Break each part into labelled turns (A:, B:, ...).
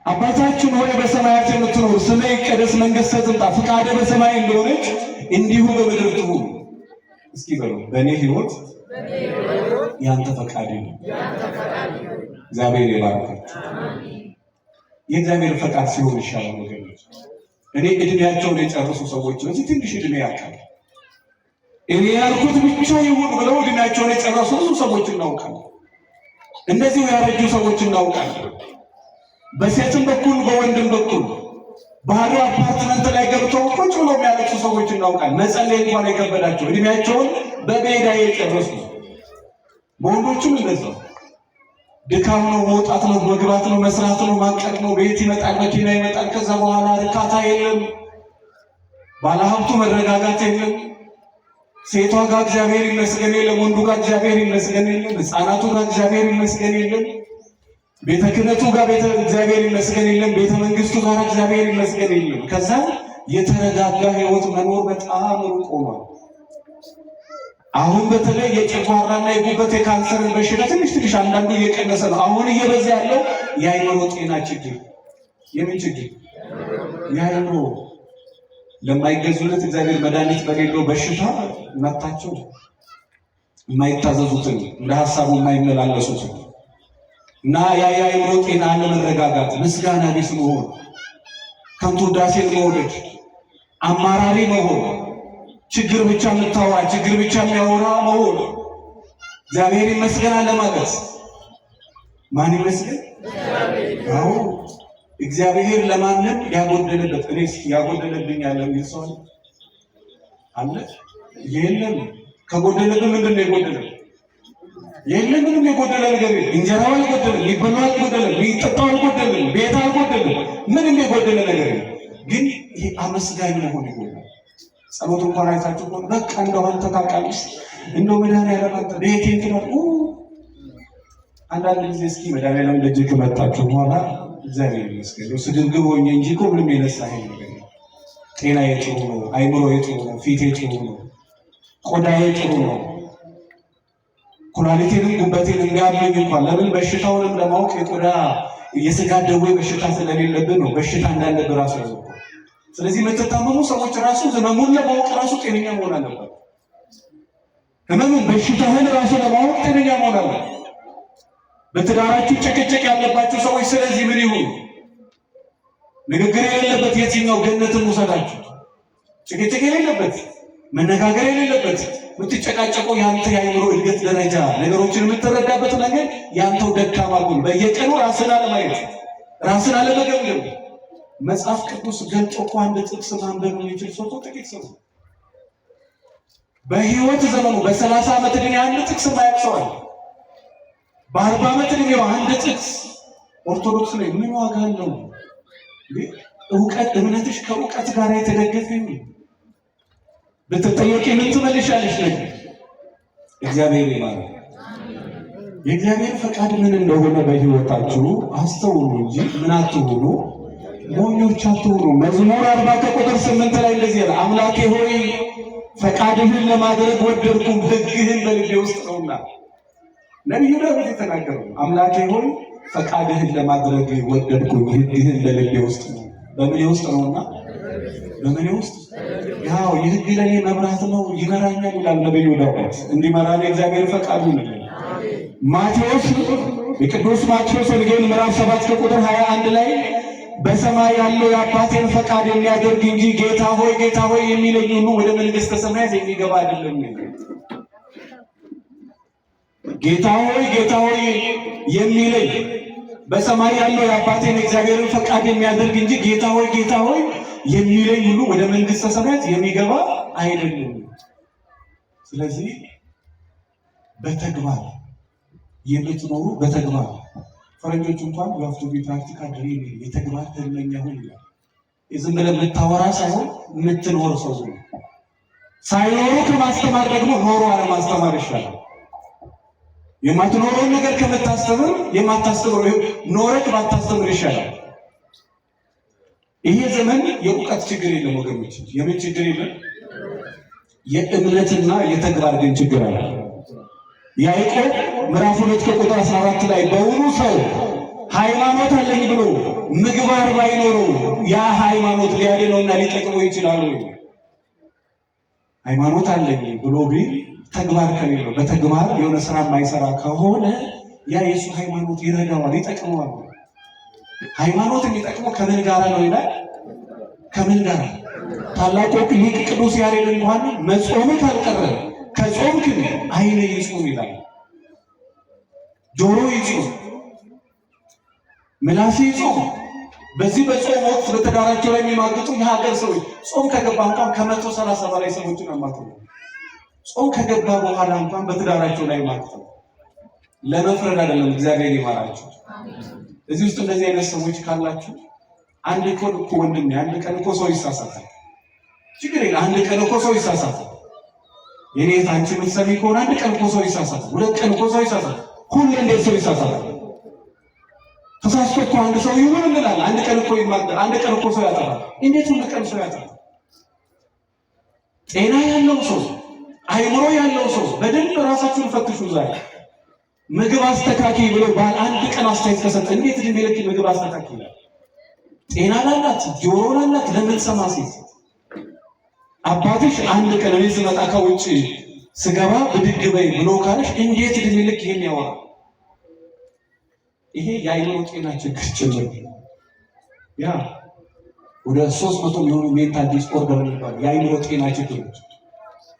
A: አባታችን ሆይ በሰማያት የምትኖር፣ ስምህ ይቀደስ፣ መንግሥትህ ትምጣ፣ ፈቃድህ በሰማይ እንደሆነች እንዲሁ በምድር ትሁን። እስኪ በሉ፣ በእኔ ህይወት ያንተ ፈቃድ ይሁን። እግዚአብሔር ይባርካችሁ። የእግዚአብሔር ፈቃድ ሲሆን ይሻላል ወገኖች። እኔ እድሜያቸውን የጨረሱ ሰዎች በዚህ ትንሽ እድሜ ያውቃል። እኔ ያልኩት ብቻ ይሁን ብለው እድሜያቸውን የጨረሱ ብዙ ሰዎች እናውቃለን። እንደዚሁ ያረጁ ሰዎች እናውቃለን። በሴትም በኩል በወንድም በኩል ባዶ አፓርትመንት ላይ ገብተው ቁጭ ብለው የሚያለቅሱ ሰዎች እናውቃለን። መጸለይ እንኳን የከበዳቸው፣ እድሜያቸውን በሜዳ የጨረሱ። በወንዶቹም እንደዛው ድካም ነው፣ መውጣት ነው፣ መግባት ነው፣ መስራት ነው፣ ማቀድ ነው። ቤት ይመጣል፣ መኪና ይመጣል። ከዛ በኋላ እርካታ የለም፣ ባለሀብቱ መረጋጋት የለም። ሴቷ ጋር እግዚአብሔር ይመስገን የለም፣ ወንዱ ጋር እግዚአብሔር ይመስገን የለም፣ ህፃናቱ ጋር እግዚአብሔር ይመስገን የለም፣ ቤተ ክህነቱ ጋር ቤተ እግዚአብሔር ይመስገን የለም፣ ቤተ መንግስቱ ጋር እግዚአብሔር ይመስገን የለም። ከዛ የተረጋጋ ህይወት መኖር በጣም ሩቅ ሆኗል። አሁን በተለይ የጨጓራና የጉበት የካንሰርን በሽታ ትንሽ ትንሽ አንዳንዱ እየቀነሰ ነው። አሁን እየበዛ ያለው የአይምሮ ጤና ችግር። የምን ችግር? የአይምሮ ለማይገዙለት እግዚአብሔር መድኃኒት በሌለው በሽታ መታቸው። የማይታዘዙትን፣ እንደ ሀሳቡ የማይመላለሱትን እና ያ የአእምሮ ጤና አለመረጋጋት፣ ምስጋና ቢስ መሆን፣ ከንቱ ውዳሴን መውደድ፣ አማራሪ መሆን፣ ችግር ብቻ የምታወራ፣ ችግር ብቻ የሚያወራ መሆን፣ እግዚአብሔር ይመስገን አለማለት። ማን ይመስገን? አዎ፣ እግዚአብሔር ለማንም ያጎደለበት፣ እኔ ያጎደለብኝ ያለ የሚል ሰው አለ? የለም። ከጎደለብን ምንድን ነው የጎደለው? የለም፣ ምንም የጎደለ ነገር የለም። እንጀራው አልጎደለም፣ የሚበላው አልጎደለም፣ የሚጠጣው አልጎደለም፣ ቤት አልጎደለም፣ ምንም የጎደለ ነገር የለም። ግን ይሄ አመስጋኝ መሆን ይጎላል። ጸሎት እንኳን አይታችሁ ከሆነ በቃ እንደው አንተ ታውቃለህ፣ እንደው መድኃኒዓለም አንተ ቤቴ ትላል። አንዳንድ ጊዜ እስኪ መድኃኒዓለም ደጅ ከመጣችሁ በኋላ እግዚአብሔር ይመስገን ስግብግብ ሆኜ እንጂ እኮ ምንም የነሳኸኝ ነገር የለም። ጤናዬ ጥሩ ነው፣ አይምሮዬ ጥሩ ነው፣ ፊቴ ጥሩ ነው፣ ቆዳዬ ጥሩ ነው፣ ኩላሊቴንም ጉበቴን እንዲያመኝ እንኳን ለምን በሽታውንም ለማወቅ የቆዳ የስጋ ደዌ በሽታ ስለሌለብን ነው። በሽታ እንዳለብን ራሱ ያዘው። ስለዚህ የምትታመሙ ሰዎች ራሱ ህመሙን ለማወቅ ራሱ ጤነኛ መሆን አለበት። ህመሙን በሽታህን ራሱ ለማወቅ ጤነኛ መሆን አለበት። በትዳራችሁ ጭቅጭቅ ያለባችሁ ሰዎች ስለዚህ ምን ይሁን? ንግግር የሌለበት የትኛው ገነትን ውሰዳችሁ? ጭቅጭቅ የሌለበት፣ መነጋገር የሌለበት፣ የምትጨቃጨቀው የአንተ የአእምሮ እድገት ደረጃ፣ ነገሮችን የምትረዳበት ነገር የአንተው ደካማ ጎን፣ በየቀኑ ራስን አለማየት፣ ራስን አለመገምገም። መጽሐፍ ቅዱስ ገልጦ እኮ አንድ ጥቅስ ማንበብ የሚችል ሰው እኮ ጥቂት ሰው ነው። በህይወት ዘመኑ በ30 ዓመት ዕድሜ አንድ ጥቅስ የማያውቅ ሰው አለ። በ40 ዓመት ዕድሜው አንድ ጥቅስ። ኦርቶዶክስ ላይ ምን ዋጋ አለው? እውቀት፣ እምነትሽ ከእውቀት ጋር የተደገፈ ይሁን። ብትጠየቂ ምን ትመልሻለሽ? ነገር እግዚአብሔር ይባረክ። የእግዚአብሔር ፈቃድ ምን እንደሆነ በሕይወታችሁ አስተውሉ እንጂ ምን አትሁኑ፣ ሞኞች አትሁኑ። መዝሙር 40 ከቁጥር 8 ላይ እንደዚህ ይላል፣ አምላኬ ሆይ ፈቃድህን ለማድረግ ወደድኩ፣ ሕግህን በልቤ ውስጥ ነውና። ነቢዩ ዳዊት የተናገረው፣ አምላኬ ሆይ ፈቃድህን ለማድረግ ወደድኩ፣ ሕግህን በልቤ ውስጥ ነው። በምኔ ውስጥ ነውና? በምኔ ውስጥ? ያው የሕግ ለኔ መብራት ነው፣ ይመራኛል ይላል ነቢዩ ዳዊት። እንዲመራን የእግዚአብሔር ፈቃዱ ነው። ማቴዎስ፣ የቅዱስ ማቴዎስ ወንጌል ምዕራፍ 7 ከቁጥር 21 ላይ በሰማይ ያለው የአባቴን ፈቃድ የሚያደርግ እንጂ ጌታ ሆይ፣ ጌታ ሆይ የሚለኝ ሁሉ ወደ መንግሥተ ሰማያት የሚገባ አይደለም። ጌታ ሆይ፣ ጌታ ሆይ የሚለኝ፣ በሰማይ ያለው የአባቴን እግዚአብሔርን ፈቃድ የሚያደርግ እንጂ ጌታ ሆይ፣ ጌታ ሆይ የሚለኝ ሁሉ ወደ መንግሥተ ሰማያት የሚገባ አይደለም። ስለዚህ በተግባር የምትኖሩ፣ በተግባር፣ ፈረንጆች እንኳን "You have to be practical dreamer"፣ የተግባር ህልመኛ ሁን ይላል። ዝም ብለህ የምታወራ ሳይሆን የምትኖር ሰው ነው። ሳይኖሩ ከማስተማር ደግሞ ኖሮ አለማስተማር ይሻላል። የማትኖረውን ነገር ከምታስተምር የማታስተምረው ኖረክ ባታስተምር ይሻላል። ይሄ ዘመን የእውቀት ችግር የለም ወገኖች። የምን ችግር የለም? የእምነትና የተግባር ግን ችግር አለ። ያዕቆብ ምዕራፍ 2 ከቁጥር 14 ላይ በውኑ ሰው ሃይማኖት አለኝ ብሎ ምግባር ባይኖረው ያ ሃይማኖት ሊያድነውና ሊጠቅመው ይችላል ወይ? ሃይማኖት አለኝ ብሎ ግን ተግባር ከሌለው፣ በተግባር የሆነ ስራ የማይሰራ ከሆነ ያ የእሱ ሃይማኖት ይረዳዋል፣ ይጠቅመዋል። ሃይማኖት የሚጠቅመው ከምን ጋራ ነው ይላል? ከምን ጋራ? ታላቁ ሊቅ ቅዱስ ያሬድ እንኳን መጾም ካልቀረ ከጾምክ ዓይን ይጹም ይላል፣ ጆሮ ይጹም፣ ምላስ ይጹም። በዚህ በጾም ወቅት በትዳራቸው ላይ የሚማግጡ የሀገር ሰዎች ጾም ከገባ እንኳን ከ130 በላይ ሰዎችን አማክሩ። ጾም ከገባ በኋላ እንኳን በትዳራቸው ላይ ማግጠው ለመፍረድ አይደለም፣ እግዚአብሔር ይማራቸው። እዚህ ውስጥ እንደዚህ አይነት ሰዎች ካላችሁ አንድ ቀን እኮ ወንድሜ፣ አንድ ቀን እኮ ሰው ይሳሳታል። ችግር የለም። አንድ ቀን እኮ ሰው ይሳሳታል። የኔ አንቺ የምትሰሚ ከሆነ አንድ ቀን እኮ ሰው ይሳሳታል። ሁለት ቀን እኮ ሰው ይሳሳታል። ሁሌ እንዴት ሰው ይሳሳታል? ተሳስቶ እኮ አንድ ሰው ይሁን እንላለን። አንድ ቀን እኮ ይማገር፣ አንድ ቀን እኮ ሰው ያጠፋል። እንዴት ሁሉ ቀን ሰው ያጠፋል? ጤና ያለው ሰው፣ አይምሮ ያለው ሰው በደንብ ራሳችሁን ፈትሹ። ዛሬ ምግብ አስተካኪ ብሎ ባል አንድ ቀን አስተያየት ከሰጠ እንዴት እድሜ ልክ ምግብ አስተካኪ ይላል? ጤና ላላት፣ ጆሮ ላላት ለምትሰማ ሴት አባትሽ አንድ ቀን እኔ ስመጣ ከውጭ ስገባ ብድግ በይ ብሎ ካለሽ እንዴት እድሜ ልክ ይሄን ያወራል? ይሄ የአይምሮ ጤና ችግር ጭምር። ያ ወደ 300 የሚሆኑ mental disorder የሚባሉ የአይምሮ ጤና ችግሮች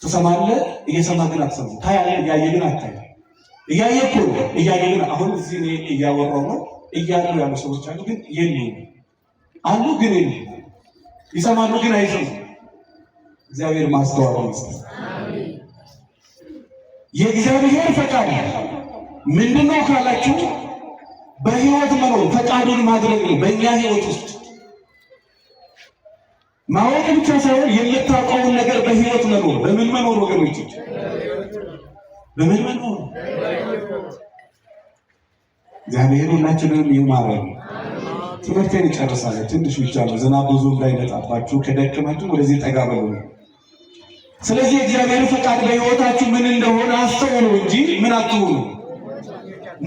A: ትሰማለህ፣ እየሰማ ግን አትሰማም። ታያለህ፣ እያየ ግን አታይም። እያየ እኮ ነው፣ እያየ ግን አሁን እዚህ እኔ እያወራሁ ነው እያሉ ያሉ ሰዎች አሉ፣ ግን የሉም። አሉ ግን የሉም። ይሰማሉ ግን አይሰሙም። እግዚአብሔር ማስተዋል ይስጥ። የእግዚአብሔር ፈቃድ ምንድነው ካላችሁ በህይወት መኖር ፈቃዱን ማድረግ ነው። በእኛ ህይወት ውስጥ ማወቅ ብቻ ሳይሆን የምታውቀውን ነገር በህይወት መኖር። በምን መኖር ወገኖች? በምን መኖር? እግዚአብሔር ሁላችንንም ይማረን። ትምህርቴን እጨርሳለሁ። ትንሽ ብቻ ነው፣ ዝናብ ብዙ እንዳይመጣባችሁ ከደከማችሁ ወደዚህ ጠጋ በሉ። ስለዚህ የእግዚአብሔር ፈቃድ በህይወታችሁ ምን እንደሆነ አስተውሉ እንጂ ምን አትሁኑ፣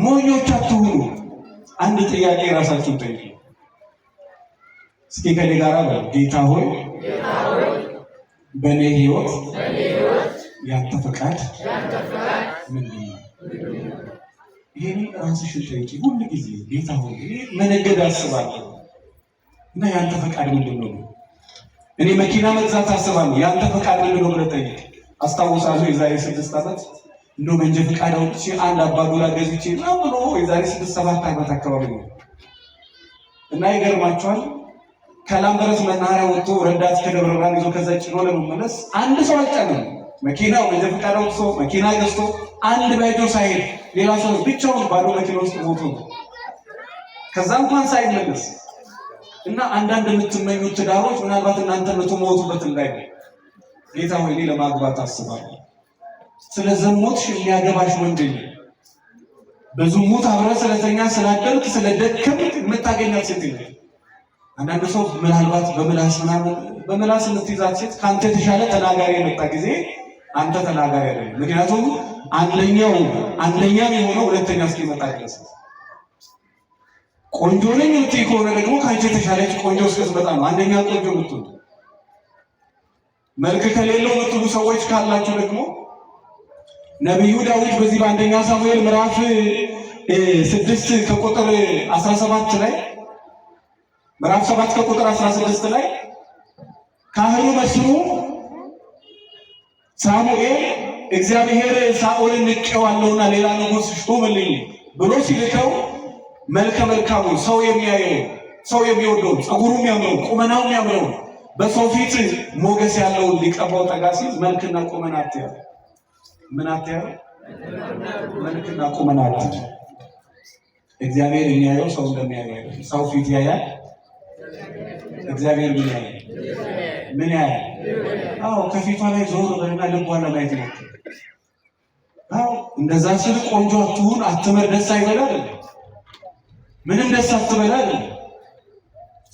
A: ሞኞች አትሁኑ። አንድ ጥያቄ ራሳችሁን ጠይቁ እስኪ ከኔ ጋር በሉ። ጌታ ሆይ በእኔ ህይወት ያንተ ፈቃድ ምንድን ነው? ይሄን ራስሽን ጠይቂ ሁሉ ጊዜ። ጌታ ሆይ እኔ መነገድ አስባለሁ እና ያንተ ፈቃድ ምንድን ነው? እኔ መኪና መግዛት አስባለሁ፣ ያንተ ፈቃድ ምንድን ነው ብለህ ጠይቅ። አስታውሳለሁ የዛሬ 6 ዓመት እንደው መንጃ ፈቃድ አውጥቼ አንድ አባዱላ ገዝቼ ምናምን ብሎ የዛሬ 6 7 ዓመት አካባቢ ነው። እና ይገርማቸዋል ከላምበረት መናኸሪያ ወጥቶ ረዳት ከደብረ ብርሃን ይዞ ከዛ ጭኖ ለመመለስ አንድ ሰው አልጫነም። መኪናው መንጃ ፈቃድ አውጥቶ መኪና ገዝቶ አንድ ባይጆ ሳይሄድ ሌላ ሰው ብቻውን ባዶ መኪና ውስጥ ሞቶ ነው። ከዛ እንኳን ሳይመለስ። እና አንዳንድ የምትመኙት ትዳሮች ምናልባት እናንተ የምትሞቱበት እንዳይሆን ጌታ ሆይ እኔ ለማግባት አስባለሁ። ስለ ዘሞትሽ የሚያገባሽ ወንድ የለም። በዝሙት አብረህ ስለተኛ ስላደርክ ስለደከምክ የምታገኛት ሴት የለም። አንዳንድ ሰው ምናልባት በምላስ ምናምን በምላስ የምትይዛት ሴት ከአንተ የተሻለ ተናጋሪ የመጣ ጊዜ አንተ ተናጋሪ አይደለም። ምክንያቱም አንደኛው አንደኛ የሆነው ሁለተኛ እስኪመጣ ድረስ ቆንጆ ነኝ የምትይ ከሆነ ደግሞ ከአንቺ የተሻለች ቆንጆ እስክትመጣ ነው አንደኛ ቆንጆ የምትሆን። መልክ ከሌለው የምትሉ ሰዎች ካላችሁ ደግሞ ነቢዩ ዳዊት በዚህ በአንደኛ ሳሙኤል ምዕራፍ 6 ከቁጥር 17 ላይ፣ ምዕራፍ 7 ከቁጥር 16 ላይ ካህኑ መስሩ ሳሙኤል እግዚአብሔር ሳኦልን ንቄዋለሁና ሌላ ንጉሥ ሹምልኝ ብሎ ሲልከው መልከ መልካሙ፣ ሰው የሚያየው፣ ሰው የሚወደው፣ ፀጉሩ የሚያምረው፣ ቁመናው የሚያምረው፣ በሰው ፊት ሞገስ ያለውን ሊቀባው ጠጋ ሲል መልክና ቁመና አትያለ። ምን አትያለ? መልክና ቁመና አትያለ። እግዚአብሔር የሚያየው ሰው እንደሚያየው አይደለም። ሰው ፊት ያያል፣ እግዚአብሔር ምን ያያል? ምን ያያል? አዎ፣ ከፊቷ ላይ ዞር በልና ልቧን ለማየት ሞክር። አዎ፣ እንደዛ ስል ቆንጆ አትሁን አትመር ደስ አይበል አይደለም፣ ምንም ደስ አትበል አይደለም።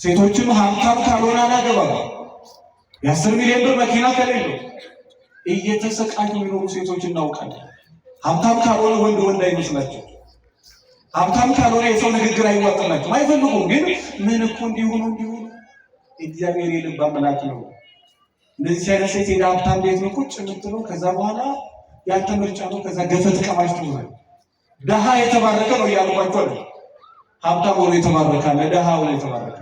A: ሴቶችም ሀብታም ካልሆነ አላገባም፣ የ10 ሚሊዮን ብር መኪና ከሌለው እየተሰቃዩ የሚኖሩ ሴቶች እናውቃለን። ሀብታም ካልሆነ ወንድ ወንድ አይመስላቸው። ሀብታም ካልሆነ የሰው ንግግር አይዋጥላቸው፣ አይፈልጉም። ግን ምን እኮ እንዲሆኑ እንዲሆኑ እግዚአብሔር የልብ አምላክ ነው። እንደዚህ አይነት ሴት ሄዳ ሀብታም ቤት ነው ቁጭ የምትለው። ከዛ በኋላ ያንተ ምርጫ ነው። ከዛ ገፈት ቀማሽ ትሆናለህ። ደሃ የተባረከ ነው እያልኳቸው አይደል። ሀብታም ሆኖ የተባረከ አለ፣ ደሃ ሆኖ የተባረከ፣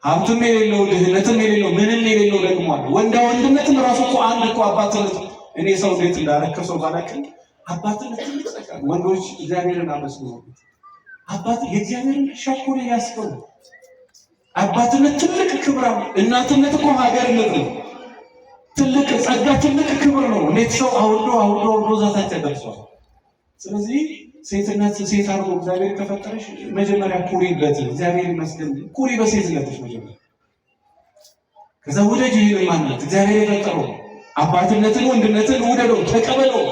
A: ሀብትም የሌለው ድህነትም የሌለው ምንም የሌለው ደግሞ አለ። ወንዳ ወንድነትም ራሱ እኮ አንድ እኮ አባትነት፣ እኔ ሰው እንዴት እንዳረከሰው ባላውቅም አባትነት ትልቅ ጸጋ ነው። ወንዶች እግዚአብሔርን አመስግኑ። አባት የእግዚአብሔርን ሸኩር ያስገቡ። አባትነት ትልቅ ክብር ነው። እናትነት እኮ ሀገርነት ነው። ትልቅ ጸጋ፣ ትልቅ ክብር ነው። እንዴት ሰው አውርዶ አውርዶ አውርዶ ዛታች ያደርሰዋል። ስለዚህ ሴትነት ሴት አድርጎ እግዚአብሔር ከፈጠረሽ መጀመሪያ ኩሪበት፣ እግዚአብሔር ይመስገን፣ ኩሪ በሴትነትሽ መጀመሪያ። ከዛ ውደጅ ይህን ማንነት እግዚአብሔር የፈጠረው አባትነትን፣ ወንድነትን ውደደው፣ ተቀበለው።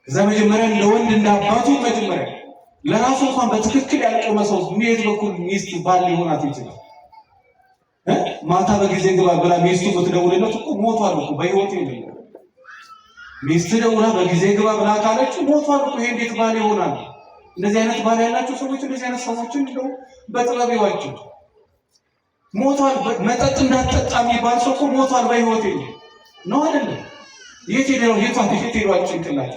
A: ከዛ መጀመሪያ እንደ ወንድ እንደ አባቱ መጀመሪያ ለራሱ እንኳን በትክክል ያልቆመ ሰው እንዴት በኩል ሚስት ባል ሊሆናት ይችላል? ማታ በጊዜ ግባ ብላ ሚስቱ ብትደውልለት እኮ ሞቷል እኮ፣ በህይወት የለም። ሚስት ደውላ በጊዜ ግባ ብላ ካለችው ሞቷል እኮ። ይሄ እንዴት ባል ይሆናል? እንደዚህ አይነት ባል ያላቸው ሰዎች እንደዚህ አይነት ሰዎችን እንደው በጥበብ ይዋቸው። ሞቷል። መጠጥ እንዳትጠጣ የሚባል ሰው እኮ ሞቷል፣ በህይወት የለም ነው አይደለም? የት ሄደው የቷ የት ሄዷል ጭንቅላት?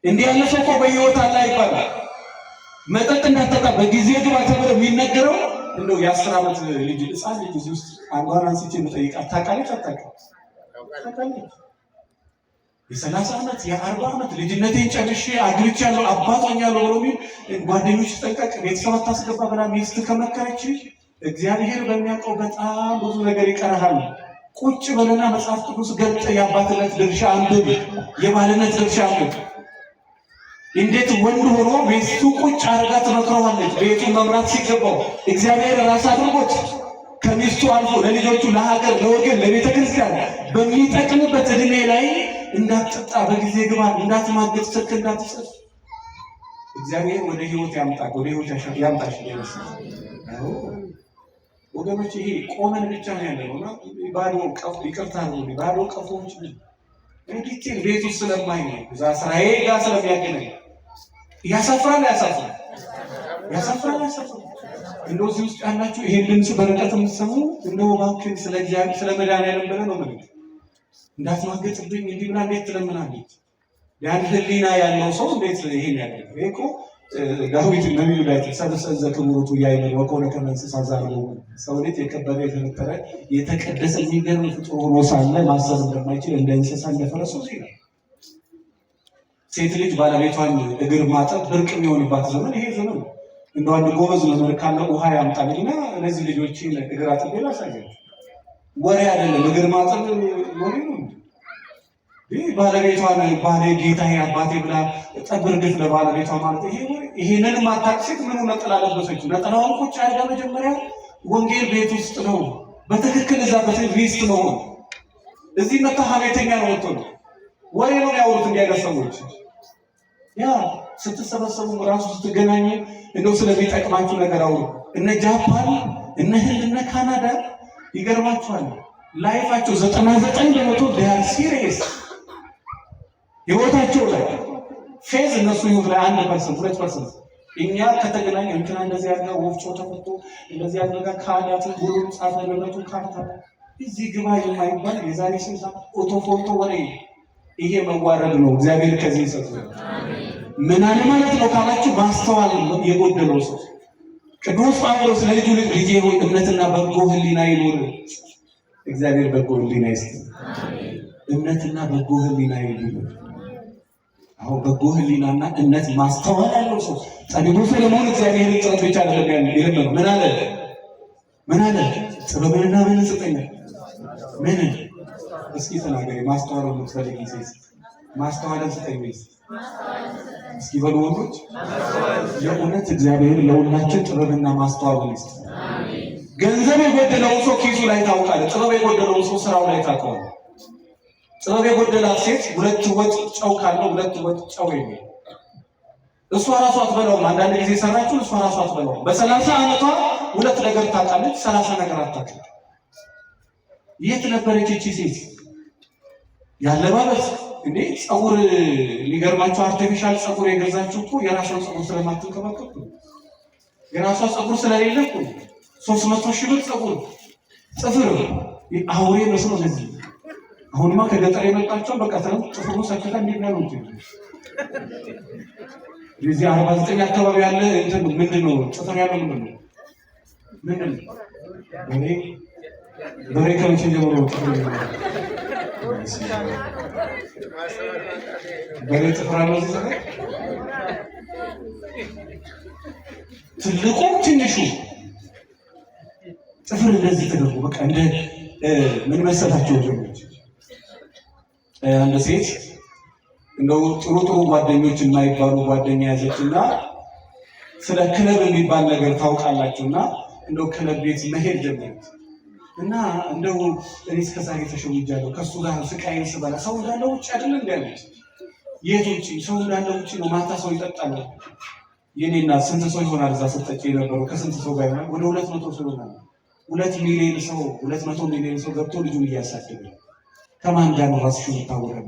A: እንዲህ ያለ ሰው እኮ በህይወት አለ ይባላል። መጠጥ እንዳትጠጣ በጊዜ ግባ ተብሎ የሚነገረው እንደው የ10 ዓመት ልጅ፣ ህፃን ልጅ እዚህ ውስጥ አንዷን አንስቼ የምጠይቃት ታውቃለች አታውቅም? ታውቃለች። የ30 ዓመት የ40 ዓመት ልጅነቴን ጨርሼ አግብቻለሁ አባት ሆኛለሁ ብሎ የሚል ጓደኞች ጠንቀቅ፣ ቤተሰብ አታስገባ ብላ ሚስት ከመከረች እግዚአብሔር በሚያውቀው በጣም ብዙ ነገር ይቀርሃል። ቁጭ በለና መጽሐፍ ቅዱስ ገልጠ የአባትነት ድርሻ አንብብ፣ የባልነት ድርሻ አንብብ። እንዴት ወንድ ሆኖ ሚስቱ ቁጭ አድርጋ ትመክረዋለች? ቤቱን መምራት ሲገባው እግዚአብሔር ራስ አድርጎት ከሚስቱ አልፎ ለልጆቹ፣ ለሀገር፣ ለወገን፣ ለቤተ ክርስቲያን በሚጠቅምበት እድሜ ላይ እንዳትጠጣ፣ በጊዜ ግባ፣ እንዳትማግጥ፣ ስልክ እንዳትጽፍ። እግዚአብሔር ወደ ህይወት ያምጣ፣ ወደ ህይወት ያምጣሽ። ወገኖች ይሄ ቆመን ብቻ ነው ያለነው እና ባዶ ቀፎ፣ ይቅርታ ነው፣ ባዶ ቀፎዎች ነን። Detail ቤት ውስጥ ስለማይ ነው፣ እዛ ስራዬ ጋር ስለሚያገናኝ ያሳፍራል፣ ያሳፍራል፣ ያሳፍራል፣ ያሳፍራል። እንደው እዚህ ውስጥ ያላችሁ ይሄን ድምፅ በርቀት የምትሰሙ እንደው እባክህን ስለ እግዚአብሔር ስለ መድኃኒዓለም ብለህ ነው የምልህ፣ እንዳትማገጥብኝ እንዲህ ብላ እንዴት ትለምናለች? ያን ህሊና ያለው ሰው እንዴት ይሄን ያደርጋል? ይሄ እኮ ዳዊት ነቢዩ ዳዊት ሰብእ ዘክቡር ኢያእምር ወኮነ ከመ እንስሳ ዘአልቦ፣ ሰው እንዴት የከበረ የተፈጠረ የተቀደሰ የሚገርም ፍጡር ሆኖ ሳለ ማሰብ እንደማይችል እንደ እንስሳ እንደፈረሰው ይላል። ሴት ልጅ ባለቤቷን እግር ማጠብ ብርቅ የሚሆንባት ዘመን ይሄ ዘመን ነው። እንደው አንድ ጎበዝ መምህር ካለ ውሃ ያምጣልኝና እነዚህ ልጆች እግር አጥቤ ላሳያቸው። ወሬ አይደለም፣ እግር ማጠብ ወሬ ነው። ይህ ባለቤቷን ባሌ ጌታዬ አባቴ ብላ ጠብር ግፍ ለባለቤቷ ማለት ይሄ ወሬ። ይሄንን ማታቅ ሴት ምኑ ነጠላ ለበሰችው? ነጠላውን ቁጭ አድርጋ መጀመሪያ ወንጌል ቤት ውስጥ ነው በትክክል እዛ ሚስት መሆን። እዚህ መታ ሀሜተኛ ነው ወጥቶ ነው ወሬ ነው ያወሩት። እንዲህ አይነት ሰዎች ያ ስትሰበሰቡ ራሱ ስትገናኙ እንደው ስለሚጠቅማችሁ ነገር አውሩ። እነ ጃፓን፣ እነ ህንድ፣ እነ ካናዳ ይገርማችኋል። Life ኣቸው 99% they are serious ህይወታቸው ላይ ፌዝ፣ እነሱ ህይወት ላይ 1% 2%። እኛ ከተገናኘ እንትና እንደዚህ ያለ ወፍጮ ተፈቶ እንደዚህ ያደረጋ ካህናት ሁሉም ጻፈ ንብረቱ ካርታ እዚህ ግባ የማይባል የዛሬ 60 ኦቶፎቶ ወሬ፣ ይሄ መዋረድ ነው። እግዚአብሔር ከዚህ ይሰጥ። ምን አለ ማለት ነው ካላችሁ ማስተዋል የጎደለው ሰው። ቅዱስ ጳውሎስ ለልጁ ልጅ ልጄ ሆይ እምነትና በጎ ሕሊና ይኑር። እግዚአብሔር በጎ ሕሊና ይስጥ። እምነትና በጎ ሕሊና ይኑር። አሁን በጎ ሕሊናና እምነት ማስተዋል ያለው ሰው ጠቢቡ ሰለሞን እግዚአብሔርን ጥበብ ብቻ አይደለም የለመነው። ምን አለ? ምን አለ? ጥበብንና ምን ስጠኛል? ምን እስኪ ተናገሪ። ማስተዋል የምትፈልጊ ሴት ማስተዋልን ስጠኝ ወይስ እስኪ በሉ ወንዶች። የእውነት እግዚአብሔር ለሁላችን ጥበብና ማስተዋልን ይስጥ። ገንዘብ የጎደለውን ሰው ኪሱ ላይ ታውቃለህ። ጥበብ የጎደለውን ሰው ስራው ላይ ታውቀዋለህ። ጥበብ የጎደላት ሴት ሁለት ወጥ ጨው ካለው ሁለት ወጥ ጨው የለም። እሷ ራሷ አትበላውም። አንዳንድ ጊዜ ሰራችሁ እሷ ራሷ አትበላውም። በ30 ዓመቷ ሁለት ነገር ታውቃለች፣ 30 ነገር አታውቅም። የት ነበረች እቺ ሴት? ያለባበስ እንዴ ፀጉር ሊገርማችሁ፣ artificial ፀጉር የገዛችሁ እኮ የራሷን ፀጉር ስለማትንከባከብ የራሷ ፀጉር ስለሌለ እኮ 300,000 ብር ፀጉር፣ ጥፍር አውሬ መስሎ እንደዚህ። አሁንማ ከገጠር የመጣቸው በቃ ጥፍሩ ሰክታ እንዴት ነው እዚህ 49 አካባቢ ያለ እንትን ምንድን ነው ጥፍር ያለው ምንድን ነው? ምንድን ነው? በሬ በሬ ከመቼ ጀምሮ ጥፍር በሬ ጥፍር አለው? እዚህ ሰፈር ትልቁ ትንሹ ጥፍር እንደዚህ ተደርጎ በቃ እንደ ምን መሰላቸው ወገኖች፣ አንድ ሴት እንደው ጥሩ ጥሩ ጓደኞች የማይባሉ ጓደኛ ያዘችና ስለ ክለብ የሚባል ነገር ታውቃላችሁና እንደው ክለብ ቤት መሄድ ጀመረች። እና እንደው እኔ እስከ ዛሬ ተሸውጃለሁ፣ ከእሱ ጋር ስቃይን ስበላ ሰው እንዳለ ውጭ አይደለ እንዲ ያለች። የት ውጭ? ሰው እንዳለ ውጭ ነው። ማታ ሰው ይጠጣል። የኔ እናት ስንት ሰው ይሆናል እዛ ስትጠጪ የነበረው? ከስንት ሰው ጋር ይሆናል? ወደ 200 ሰው ይሆናል። 2 ሚሊዮን ሰው፣ 200 ሚሊዮን ሰው ገብቶ ልጁን እያሳደገ ከማን ጋር ነው ራስሽን የምታወራው?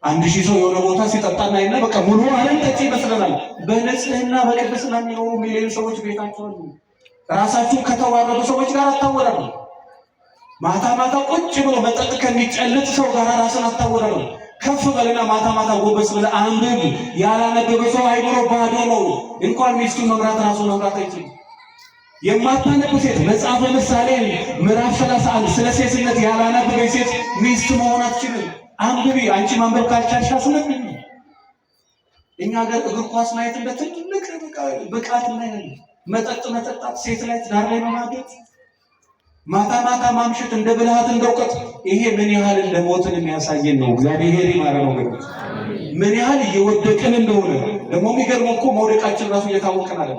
A: 1,000 ሰው የሆነ ቦታ ሲጠጣና ይና በቃ ሙሉ ዓለም ጠጪ ይመስለናል። በንጽህና በቅድስና የሚኖሩ ሚሊዮን ሰዎች ቤታቸው አሉ። ራሳችሁን ከተዋረዱ ሰዎች ጋር አታወራሩ። ማታ ማታ ቁጭ ብሎ መጠጥ ከሚጨልጥ ሰው ጋር ራስን አታወራሩ። ከፍ በልና ማታ ማታ ጎበስ ብለህ አንብብ። ያላነበበ ሰው አይምሮ ባዶ ነው። እንኳን ሚስቱን መምራት ራሱን መምራት አይችልም። የማታነብ ሴት መጽሐፈ ምሳሌ ምዕራፍ 31 ስለ ሴትነት ያላነበበች ሴት ሚስት መሆን አትችልም። አንብቢ። አንቺ ማንበብ ካልቻልሽ አስነብቢ። እኛ ሀገር እግር ኳስ ማየት እንደ ትልቅ ብቃት እናያለን። መጠጥ መጠጣት፣ ሴት ላይ ትዳር ላይ መማገጥ፣ ማታ ማታ ማምሸት እንደ ብልሃት እንደ እውቀት፣ ይሄ ምን ያህል እንደሞትን የሚያሳየን ነው። እግዚአብሔር ይማረን ወገኖች፣ ምን ያህል እየወደቅን እንደሆነ። ደግሞ የሚገርመው እኮ መውደቃችን ራሱ እየታወቀን አለ።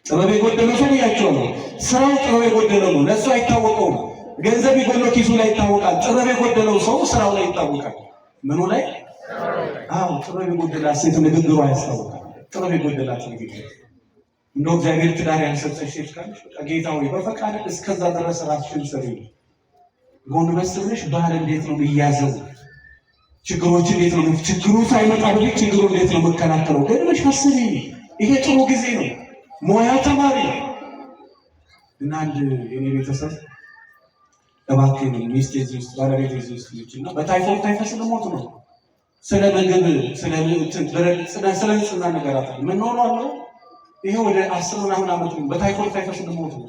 A: ጥበብ የጎደለው ሰው ብያቸው ነው። ስራው ጥበብ የጎደለው ነው፣ ለእሱ አይታወቀውም። ገንዘብ የጎደለው ኪሱ ላይ ይታወቃል። ጥበብ የጎደለው ሰው ስራው ላይ ይታወቃል። ምኑ ላይ? አዎ፣ ጥበብ የጎደላት ሴት ንግግሯ ያስታውቃል። ጥበብ የጎደላት ንግግር። እንደው እግዚአብሔር ትዳር ያልሰጠሽ ሴት ካለሽ በቃ ጌታ ሆይ በፈቃድ እስከዛ ድረስ ራስሽን ስሪ። ጎንበስ ብለሽ ባል እንዴት ነው የሚያዘው? ችግሮች እንዴት ነው ችግሩ ሳይመጣ በፊት ችግሩ እንዴት ነው መከላከለው? ገድመሽ አስቢ። ይሄ ጥሩ ጊዜ ነው። ሙያ ተማሪ። እና አንድ የኔ ቤተሰብ እባክህን ሚስት እዚህ ውስጥ ባለቤት እዚህ ውስጥ ልጅ እና በታይፎይድ ታይፈስ ልሞት ነው። ስለ ምግብ ስለ ስለ ንጽህና ነገራት ምን ሆኗል? ይሄ ወደ 10 ምናምን ዓመት ነው። በታይፎይድ ታይፈስ ልሞት ነው።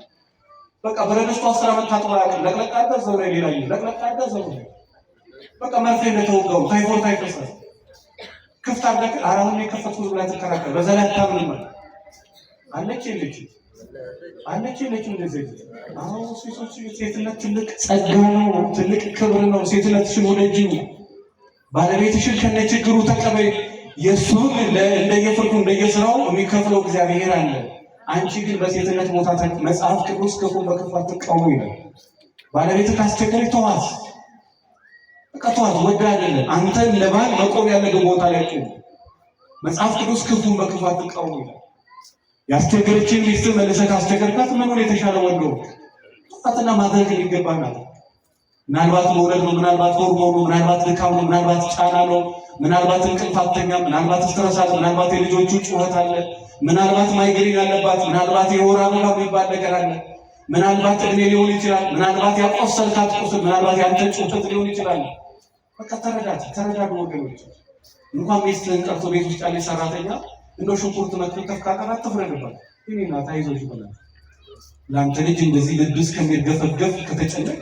A: በቃ በረድስቱ 10 ዓመት ታጥቦ አያውቅም። ለቅለቅ አድርጋ እዛው ላይ ሌላ ለቅለቅ አድርጋ እዛው ላይ በቃ መርፌ እንደተወጋው ታይፎይድ ታይፈስ ክፍት አድርጋ ኧረ አሁን የከፈትኩት ብላ ትከራከር። በዛ ላይ አታምንም አለች የለችም አለች የለችም። እንደዚህ አዎ፣ ሴቶች ሴትነት ትልቅ ጸጋ ነው፣ ትልቅ ክብር ነው። ሴትነትሽን ውደጂው። ባለቤትሽን ከነ ችግሩ ተቀበይ። የእሱን እንደየፍርዱ እንደየስራው የሚከፍለው እግዚአብሔር አለ። አንቺ ግን በሴትነት ቦታ መጽሐፍ ቅዱስ ክፉን በክፉ አትቃወሙ ይላል። ባለቤት ካስቸገረች ተዋት፣ በቃ ተዋት። ወደ አይደለም አንተ ለባል መቆም ያለብህ ቦታ ላይ ቁም። መጽሐፍ ቅዱስ ክፉን በክፉ አትቃወሙ ይላል። ያስቸገረችን ሚስት መልሰህ ካስቸገርካት ምኑን የተሻለ ወንዶ ተዋትና ማድረግ ይገባናል። ምናልባት መውለድ ነው፣ ምናልባት ሆርሞን ነው፣ ምናልባት ድካም ነው፣ ምናልባት ጫና ነው፣ ምናልባት እንቅልፍ አተኛም፣ ምናልባት stress አለ፣ ምናልባት የልጆቹ ጩኸት አለ፣ ምናልባት ማይግሪን አለባት፣ ምናልባት የወር አበባ የሚባል ነገር አለ፣ ምናልባት እድሜ ሊሆን ይችላል፣ ምናልባት ያቆሰልካት ቁስል፣ ምናልባት ያንተ ጩኸት ሊሆን ይችላል። በቃ ተረዳት፣ ተረዳዱ ወገኖች። እንኳን ሚስትህን ቀርቶ ቤት ውስጥ ያለች ሰራተኛ እንደው ሽንኩርት መክተፍ ካቃታት ትፍረድባት። የእኔ እናት አይዞሽ በላት። ለአንተ ልጅ እንደዚህ ልብ እስከሚርገፈገፍ ከተጨነቅ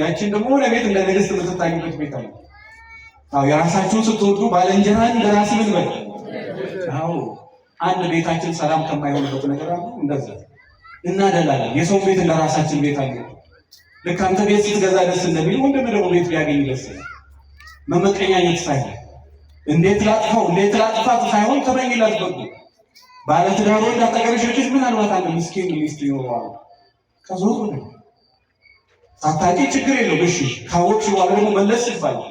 A: ያችን ደግሞ ወደ ቤት እንደ ንግስት የምትታይበት ቤት አለ። አዎ የራሳችሁን ስትወዱ ባልንጀራን ለራስ ምን በል። አዎ አንድ ቤታችን ሰላም ከማይሆንበት ነገር አለ። እንደዛ እናደላለን። የሰው ቤት እንደ ራሳችን ቤት አለ። ልክ አንተ ቤት ስትገዛ ደስ እንደሚል ወንድም ደግሞ ቤት ቢያገኝ ደስ መመቀኛኘት ሳይሆን እንዴት ላጥፋው እንዴት ላጥፋት ሳይሆን ተመኝላት በጎ። ባለትዳር ወንድ አጠገብሽ ልጅ ምናልባት አንድ ምስኪን ሚስት ይኖረዋል። ከዞር ነው ሳታውቂ ችግር የለውም። እሺ ካወቅሽ በኋላ ደግሞ መለስ ይባላል።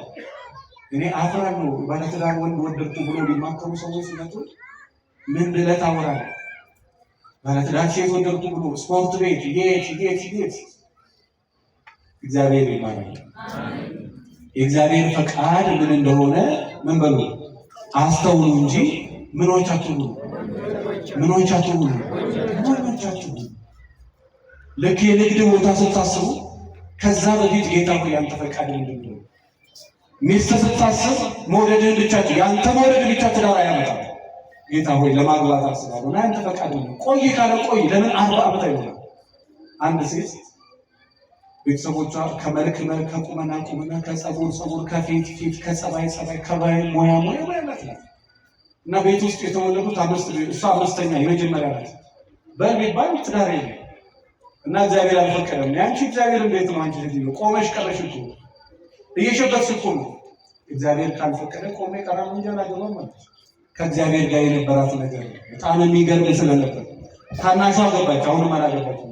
A: እኔ አፍራለሁ። ባለትዳር ወንድ ወደድኩ ብሎ ሊማከሩ ሰዎች ሲመጡ ምን ብለህ ታወራለህ? ባለትዳር ሴት ወደድኩ ብሎ ስፖርት ቤት የት የት የት። እግዚአብሔር ይባላል። የእግዚአብሔር ፈቃድ ምን እንደሆነ ምን በሉ አስተውሉ እንጂ ምኖቻችሁ ሁኑ፣ ምኖቻችሁ ሁኑ፣ ሞኞቻችሁ ሁኑ። ልክ የንግድ ቦታ ስታስቡ ከዛ በፊት ጌታ ሆይ ያንተ ፈቃድ ምንድን ነው? ሚስት ስታስብ መውደድህን ብቻ ያንተ መውደድ ብቻ ትዳር አያመጣም። ጌታ ሆይ ለማግባት አስባለሁ እና ያንተ ፈቃድ ነው። ቆይ ካለ ቆይ። ለምን 40 ዓመት አይሆንም? አንድ ሴት ቤተሰቦቿ ከመልክ መልክ፣ ከቁመና ቁመና፣ ከጸጉር ጸጉር፣ ከፊት ፊት፣ ከጸባይ ጸባይ፣ ከባይ ሙያ ሙያ ሙያ ናት እና ቤት ውስጥ የተወለዱት አምስት፣ እሷ አምስተኛ የመጀመሪያ ናት። በል ቢባል ትዳር የለም እና እግዚአብሔር አልፈቀደም። ያንቺ እግዚአብሔር እንዴት ነው? አንቺ ልጅ ቆመሽ ቀረሽ እኮ፣ እየሸበትሽ እኮ ነው። እግዚአብሔር ካልፈቀደ ቆሜ ቀራለሁ እንጂ አላገባም ማለት ከእግዚአብሔር ጋር የነበራት ነገር በጣም የሚገርም ስለነበር ታናሿ ገባች። አሁንም አላገባችም።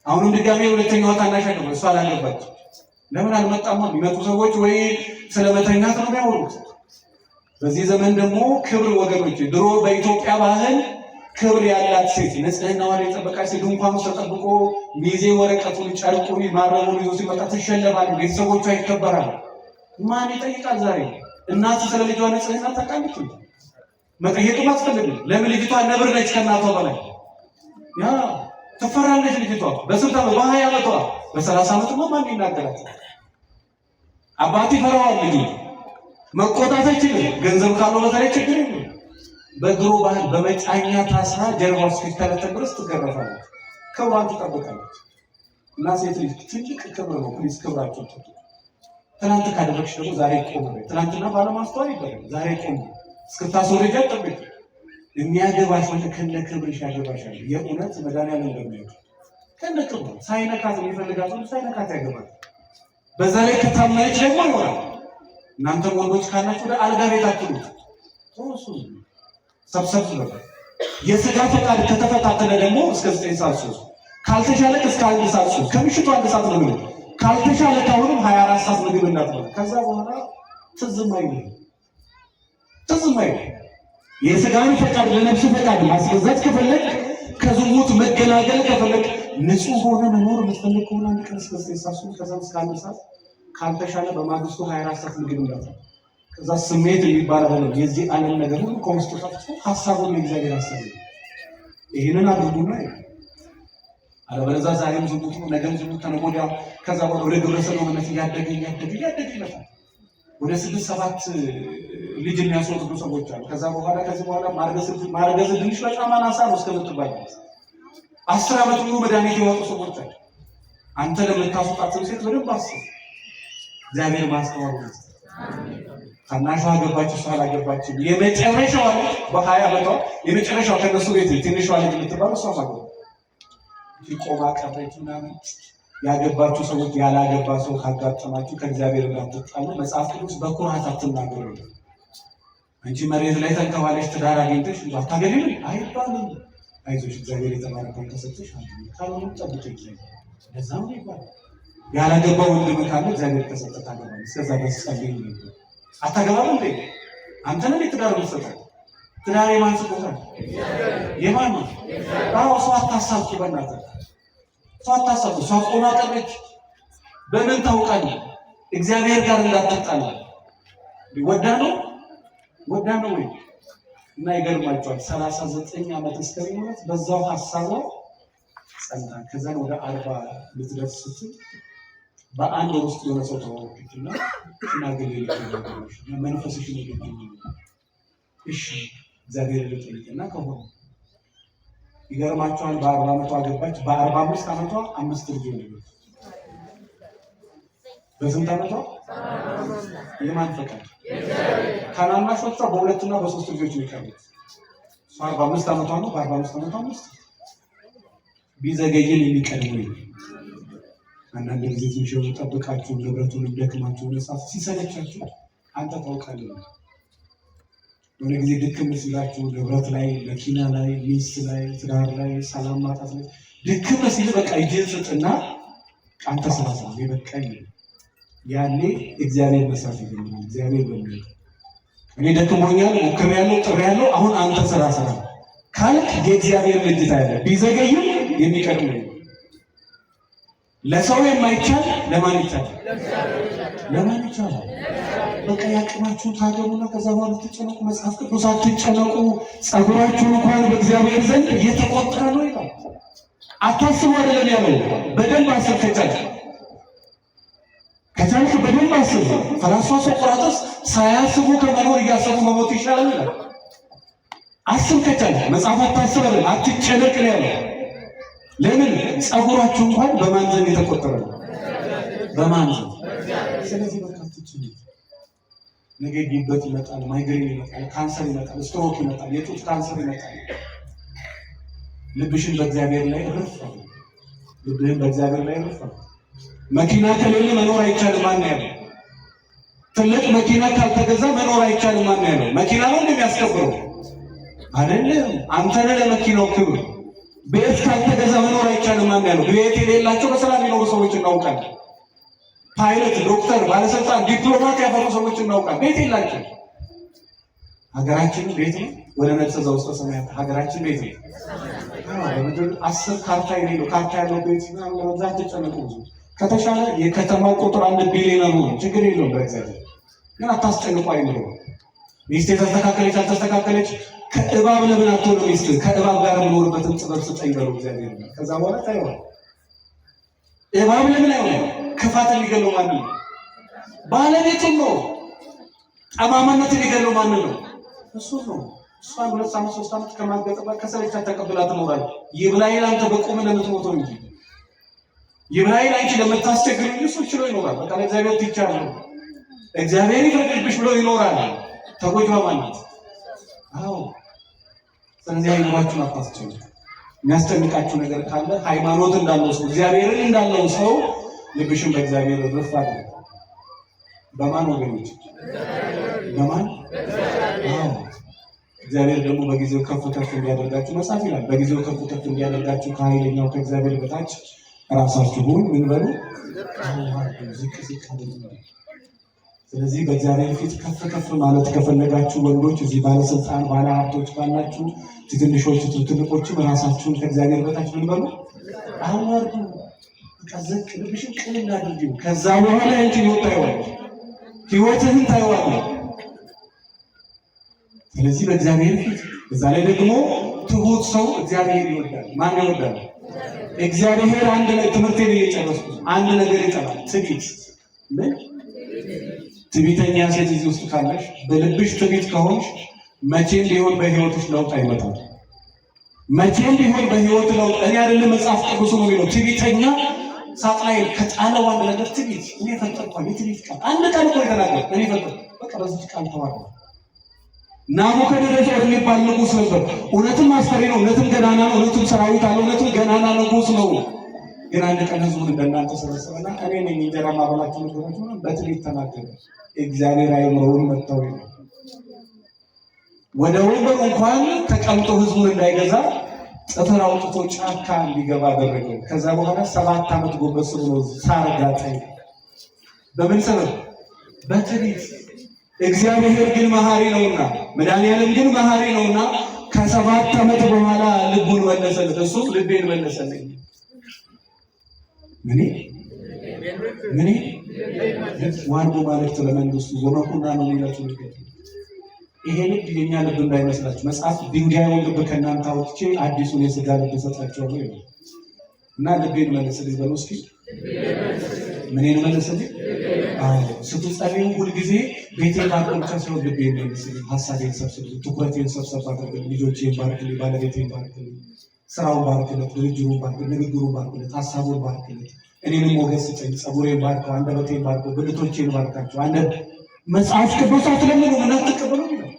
A: አሁንም ድጋሜ ሁለተኛዋ ታናሽ ገባች፣ እሷ አላገባች። ለምን አልመጣማ? የሚመጡ ሰዎች ወይ ስለመተኛት ነው የሚያወሩት። በዚህ ዘመን ደግሞ ክብር ወገኖች፣ ድሮ በኢትዮጵያ ባህል ክብር ያላት ሴት፣ ንጽህናዋን የጠበቃች ሴት ድንኳን ውስጥ ተጠብቆ ሚዜ ወረቀቱን፣ ጨርቁን፣ ማረቡን ይዞ ሲመጣ ትሸለማለች፣ ቤተሰቦቿ ይከበራል። ማን ይጠይቃል ዛሬ? እናት ስለ ልጇ ንጽህና ታውቃለች? መጠየቅም አትፈልግም። ለምን? ልጅቷ ነብር ነች ከእናቷ በላይ፣ ያ ትፈራለች። ልጅቷ በስንት ዓመት? በ20 ዓመቷ፣ በ30 ዓመትማ ማን ይናገራት? አባት ይፈራዋል። ልጁ መቆጣት አይችልም። ገንዘብ ካለው በተለይ ችግር የለም። በድሮ ባህል በመጫኛ ታስራ ጀርባው እስኪተለተል ድረስ ትገረፋለች። ክብሯን ትጠብቃለች። እና ሴት ልጅ ትልቅ ክብር ነው። Please ክብራቸው ትጠብቁ። ትናንት ካደረግሽ ደግሞ ዛሬ ቆም። ትናንትና ባለማስተዋል ይባላል። ዛሬ ቆም፣ እስክታስወርጃ ጠብቂ። የሚያገባሽ ወንድ ከነ ክብርሽ ያገባሻል። የእውነት መድኃኒዓለም እንደሚያውቅ ከነ ክብሩ ሳይነካት የሚፈልጋት ወንድ ሳይነካት ያገባል። በዛ ላይ ከታመነች ደግሞ ይሆናል። እናንተም ወንዶች ካላችሁ ወደ አልጋ ቤት አትሉት። ተወሱ ሰብሰብ በሉ። የስጋ ፈቃድ ከተፈታተነ ደግሞ እስከ 9 ሰዓት ሶስት፣ ካልተሻለ እስከ 1 ሰዓት ሶስት፣ ከምሽቱ 1 ሰዓት ነው ምግብ፣ ካልተሻለ ካሁንም 24 ሰዓት ምግብ እንዳትበላ። ከዛ በኋላ ትዝም አይልም፣ ትዝም አይልም። የስጋን ፈቃድ ለነፍስ ፈቃድ ማስገዛት ከፈለግ፣ ከዝሙት መገላገል ከፈለግ፣ ንጹህ ሆነ መኖር የምትፈልግ ከሆነ አንድ ቀን እስከ 9 ሰዓት ሶስት፣ ከዛ እስከ 1 ሰዓት፣ ካልተሻለ በማግስቱ 24 ሰዓት ምግብ እንዳትበላ። ከዛ ስሜት የሚባል አይደለም። የዚህ ዓለም ነገር ሁሉ ከውስጡ ጠፍቶ ሀሳቡን የእግዚአብሔር ሀሳብ ነው። ይህንን አድርጉና አለበለዚያ ዛሬም ዝሙት ነው፣ ነገም ዝሙት፣ ተነገ ወዲያ ከዛ በኋላ ወደ ግብረ ሰዶምነት እያደገ እያደገ እያደገ ይመጣል። ወደ ስድስት ሰባት ልጅ የሚያስወጥዱ ሰዎች አሉ። ከዛ በኋላ ከዚህ በኋላ ማርገዝ ትንሽ በጣም አናሳ ነው እስከምትባል ድረስ 10 ዓመት ሙሉ መድኃኒት የዋጡ ሰዎች አሉ። አንተ ለምታስወጣት ሴት በደንብ አስብ። እግዚአብሔር ማስተዋል ነው። ታናሿ አገባች፣ እሷ አላገባችም። የመጨረሻዋ ልጅ በ20 ዓመቷ የመጨረሻዋ ከነሱ ቤት ትንሿ ልጅ የምትባለው እሷ ማገባ ቆማ ቀረች ምናምን። ያገባችሁ ሰዎች ያላገባ ሰው ካጋጠማችሁ ከእግዚአብሔር እንዳትጣሉ መጽሐፍ ቅዱስ በኩራት አትናገሩ። አንቺ መሬት ላይ ተንከባለሽ ትዳር አግኝተሽ አታገቢም አይባልም። አይዞሽ፣ እግዚአብሔር የተባረከውን ከሰጠሽ ካልሆነም ጠብቂ እግዚአብሔር፣ እንደዛ ነው ይባላል። ያላገባ ወንድም ካለ እግዚአብሔር ከሰጠ ታገባለህ። እስከዛ ድረስ ጸልይ ነው። አታገባም እንዴ? አንተ ነህ ትዳር የምትሰጠው። ትዳር የማን ስጦታ? የማን ነው? አዎ፣ ሰው አታሳብቁ፣ በእናትህ ሰው አታሳብቁ። እሷ ቆማ ቀረች። በምን ታውቃለህ? እግዚአብሔር ጋር እንዳትጣላ። ወዳ ነው፣ ወዳ ነው ወይ? እና ይገርማቸዋል። 39 ዓመት እስከሚሞላት በዛው ሀሳቧ ጸንታ ከዛን ወደ 40 ልትደርስ ስትል በአንድ ወር ውስጥ የሆነ ሰው ተዋወቀች እና ሽማግሌ መንፈስሽን ወደኝ። እሺ እግዚአብሔር ልጠይቅና ከሆነ ይገርማቸዋል። በ40 ዓመቷ ገባች። በ45 ዓመቷ አምስት ልጅ ወለደች። በስንት ዓመቷ? የማን ፈቃድ? ታናናሾቿ በሁለትና በሶስት ልጆች ነው የቀሩት። እሷ 45 ዓመቷ ነው። በ45 ዓመቷ አምስት። ቢዘገይን የሚቀድመው የለም። አንዳንድ ጊዜ ትንሽ ጠብቃችሁ ንብረቱንም ደክማችሁ ሰዓት ሲሰለቻችሁ አንተ ታውቃለህ። የሆነ ጊዜ ድክም ሲላችሁ ንብረት ላይ፣ መኪና ላይ፣ ሚስት ላይ፣ ትዳር ላይ፣ ሰላም ማጣት ላይ ድክም ሲል በቃ እጅህን ስጥና አንተ ስራ ስራ በቃኝ። ያኔ እግዚአብሔር መስራት ይጀምራል። እግዚአብሔር በሚል እኔ ደክሞኛል፣ ሞክሬያለሁ፣ ጥሬያለሁ፣ አሁን አንተ ስራ ስራ ካልክ የእግዚአብሔር ልጅ ታያለህ። ቢዘገይም የሚቀድም ነው። ለሰው የማይቻል ለማን ይቻላል? ለማን ይቻላል? በቃ ያቅማችሁን ታገቡና ከዛ በኋላ ትጨነቁ። መጽሐፍ ቅዱስ አትጨነቁ፣ ጸጉራችሁን እንኳን በእግዚአብሔር ዘንድ የተቆጠረ ነው ይላል። አታስቡ አይደለም ያለው። በደንብ አስብ ከቻልክ ከቻልክ በደንብ አስብ። ፈላስፋ ሶቅራጥስ ሳያስቡ ከመኖር እያሰቡ መሞት ይሻላል ይላል። አስብ ከቻልክ። መጽሐፍ አታስብ አይደለም፣ አትጨነቅ ነው ያለው። ለምን ጸጉራችሁ እንኳን በማን ዘንድ የተቆጠረ ነው? በማን ዘንድ? ስለዚህ በቃ አትጨነቅ። ነገ ጉበት ይመጣል፣ ማይግሬን ይመጣል፣ ካንሰር ይመጣል፣ ስትሮክ ይመጣል፣ የጡት ካንሰር ይመጣል። ልብሽን በእግዚአብሔር ላይ እርፍ። ልብህን በእግዚአብሔር ላይ እርፍ። መኪና ከሌለ መኖር አይቻልም። ማን ያለው? ትልቅ መኪና ካልተገዛ መኖር አይቻልም። ማን ያለው? መኪና ነው እንደሚያስከብረው አይደለም። አንተ ነህ ለመኪናው ክብር። ቤት ካልተገዛ መኖር አይቻልም። ማን ያለው? ቤት የሌላቸው በሰላም የሚኖሩ ሰዎች እናውቃለን። ፓይለት፣ ዶክተር፣ ባለስልጣን፣ ዲፕሎማት ያፈሩ ሰዎች እናውቃለን። ቤት የላቸው። ሀገራችን ቤት ነው። ወደ ነፍሰ ዘውስተ ሰማያት ሀገራችን ቤት ነው። በምድር 10 ካርታ የሌለው ካርታ ያለው ቤት ለመግዛት ተጨነቁ። ብዙ ከተሻለ የከተማው ቁጥር 1 ቢሊዮን ነው። ችግር የለውም። በእግዚአብሔር ግን አታስጨንቁ። አይምሮ ሚስት የተስተካከለች አልተስተካከለች ከእባብ ለምን አትሆንም? ሚስት ከእባብ ጋር የምኖርበትን ጥበብ ስጠኝ በለው እግዚአብሔር። ከዛ በኋላ ታይዋል። እባብ ለምን አይሆንም? ክፋት የሚገለው ማን ነው? ባለቤቱን ነው። ጠማማነት የሚገለው ማን ነው? እሱ ነው። እሷን 2 ዓመት 3 ዓመት ከማገጠባ ከሰለቻት ተቀብላ ትኖራለች። ይብላኝ አንተ በቁም ለምትሞተው እንጂ ይብላኝ አንቺ ለምታስቸግር እንጂ እሱ ችሎ ይኖራል። በቃ ለእግዚአብሔር ትቻለሁ፣ እግዚአብሔር ይፍረድብሽ ብሎ ይኖራል። ተጎጂዋ ማን ናት? አዎ። ስለዚህ አይምሯችሁን አታስጨንቁ። የሚያስጨንቃችሁ ነገር ካለ ሃይማኖት እንዳለው ሰው እግዚአብሔርን እንዳለው ሰው ልብሽን በእግዚአብሔር እርፍ አድርጉ። በማን ወገኖች? በማን? አዎ። እግዚአብሔር ደግሞ በጊዜው ከፍ ከፍ እንዲያደርጋችሁ መጽሐፍ ይላል። በጊዜው ከፍ ከፍ እንዲያደርጋችሁ ከኃይለኛው ከእግዚአብሔር በታች ራሳችሁን ምን በሉ? አዋርዱ፣ ዝቅ ዝቅ አድርጉ። ስለዚህ በእግዚአብሔር ፊት ከፍ ከፍ ማለት ከፈለጋችሁ ወንዶች፣ እዚህ ባለስልጣን ባለሀብቶች ካላችሁ፣ ትንንሾች ትልቆችም ራሳችሁን ከእግዚአብሔር በታች ምን በሉ? አዋርዱ። በቃ ዝቅ፣ ልብሽን ቅልል አድርጊው። ከዛ በኋላ ያንቺን ህይወት ታይዋለሽ፣ ህይወትህን ታይዋለህ። ስለዚህ በእግዚአብሔር ፊት እዛ ላይ ደግሞ ትሁት ሰው እግዚአብሔር ይወዳል። ማን ይወዳል? እግዚአብሔር። አንድ ላይ ትምህርቴን እየጨረስኩ አንድ ነገር ይጠላል፣ ትዕቢት። ምን? ትዕቢተኛ ሴት እዚህ ውስጥ ካለሽ፣ በልብሽ ትዕቢት ከሆንሽ መቼም ቢሆን በህይወትሽ ለውጥ አይመጣም። መቼም ቢሆን በህይወት ለውጥ እኔ አይደለም መጽሐፍ ቅዱስ ነው የሚለው። ትዕቢተኛ ሳጥናኤል ከጣለው አንድ ነገር ትዕቢት። እኔ ፈጠርኳት የትዕቢት ቃል አንድ ቃል እኮ የተናገረው እኔ ፈጠርኩ። በቃ በዚህ ቃል ተዋረደ። ናቡከደነፆር የሚባል ንጉስ ነበር። እውነትም አስፈሪ ነው፣ እውነትም ገናና ነው፣ እውነትም ሰራዊት አለው፣ እውነትም ገናና ንጉስ ነው። ግን አንድ ቀን ህዝቡን እንደናንተ ሰበሰበና እኔ ነኝ እንጀራ ማበላችሁ ነገሮች በትዕቢት ተናገረ። እግዚአብሔር አይምሮውን መታው ይላል። ወደ ወንበሩ እንኳን ተቀምጦ ህዝቡን እንዳይገዛ ጥፍር አውጥቶ ጫካ እንዲገባ አደረገው። ከዛ በኋላ 7 ዓመት ጎንበስ ብሎ ሳር ጋጠ። በምን ሰበብ? በትዕቢት። እግዚአብሔር ግን መሐሪ ነውና መድኃኒዓለም ግን መሐሪ ነውና ከ7 ዓመት በኋላ ልቡን መለሰለት። እሱ ልቤን መለሰልኝ። ምን ምን ዋርቦ ማለት ለመንግስቱ ወመኩና ነው የሚላችሁ ልብ። ይሄ ልብ የኛ ልብ እንዳይመስላችሁ። መጽሐፍ ድንጋዩን ልብ ከእናንተ አውጥቼ አዲሱን የስጋ ልብ እሰጣችኋለሁ ይላል። እና ልቤን መልስልኝ በሉ እስኪ። ምኔን መልስልኝ? አዎ፣ ስትጸልዩ ሁልጊዜ ቤቴን ባርክ ብቻ ሳይሆን ልቤን መልስልኝ፣ ሀሳቤን ሰብስብልኝ፣ ትኩረቴን ሰብሰብ አድርግልኝ፣ ልጆቼን ባርክልኝ፣ ባለቤቴን ባርክልኝ፣ ስራውን ባርክለት፣ ድርጅሩን ባርክለት፣ ንግግሩን ባርክለት፣ ሀሳቡን ባርክለት፣ እኔንም ሞገስ ስጠኝ፣ ጸጉሬን ባርከው፣ አንደበቴን ባርከው፣ ብልቶቼን ባርካቸው። አንደ መጽሐፍ ቅዱስ አትለምኑ ምን አትቀበሉ ይላል።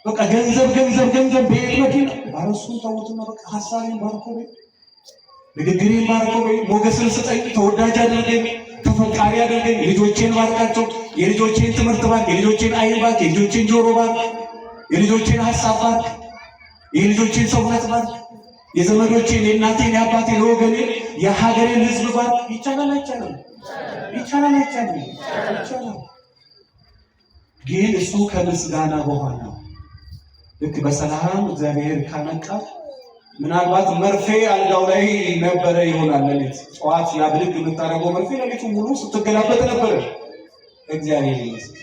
A: በቃ ገንዘብ ገንዘብ ገንዘብ ቤት መኪና ባረሱን ተውትና በቃ ሀሳቤን ባርከው፣ ንግግሬን ባርከው፣ ሞገስን ስጠኝ፣ ተወዳጅ አድርገኝ፣ ተፈቃሪ አድርገኝ፣ ልጆቼን ባርካቸው፣ የልጆቼን ትምህርት ባርክ፣ የልጆቼን አይን ባርክ፣ የልጆቼን ጆሮ ባርክ፣ የልጆቼን ሀሳብ ባርክ፣ የልጆቼን ሰውነት ባርክ። የዘመዶቼን፣ የእናቴን፣ የአባቴን፣ የወገኔን፣ የሀገሬን ህዝብ ባርክ። ይቻላል አይቻልም? ይቻላል አይቻልም? ይቻላል። ግን እሱ ከምስጋና በኋላ ልክ በሰላም እግዚአብሔር ካነቃ ምናልባት መርፌ አልጋው ላይ ነበረ ይሆናል። ሌሊት ጠዋት ያብልግ የምታደርገው መርፌ ሌሊቱ ሙሉ ስትገላበጥ ነበረ። እግዚአብሔር ይመስገን።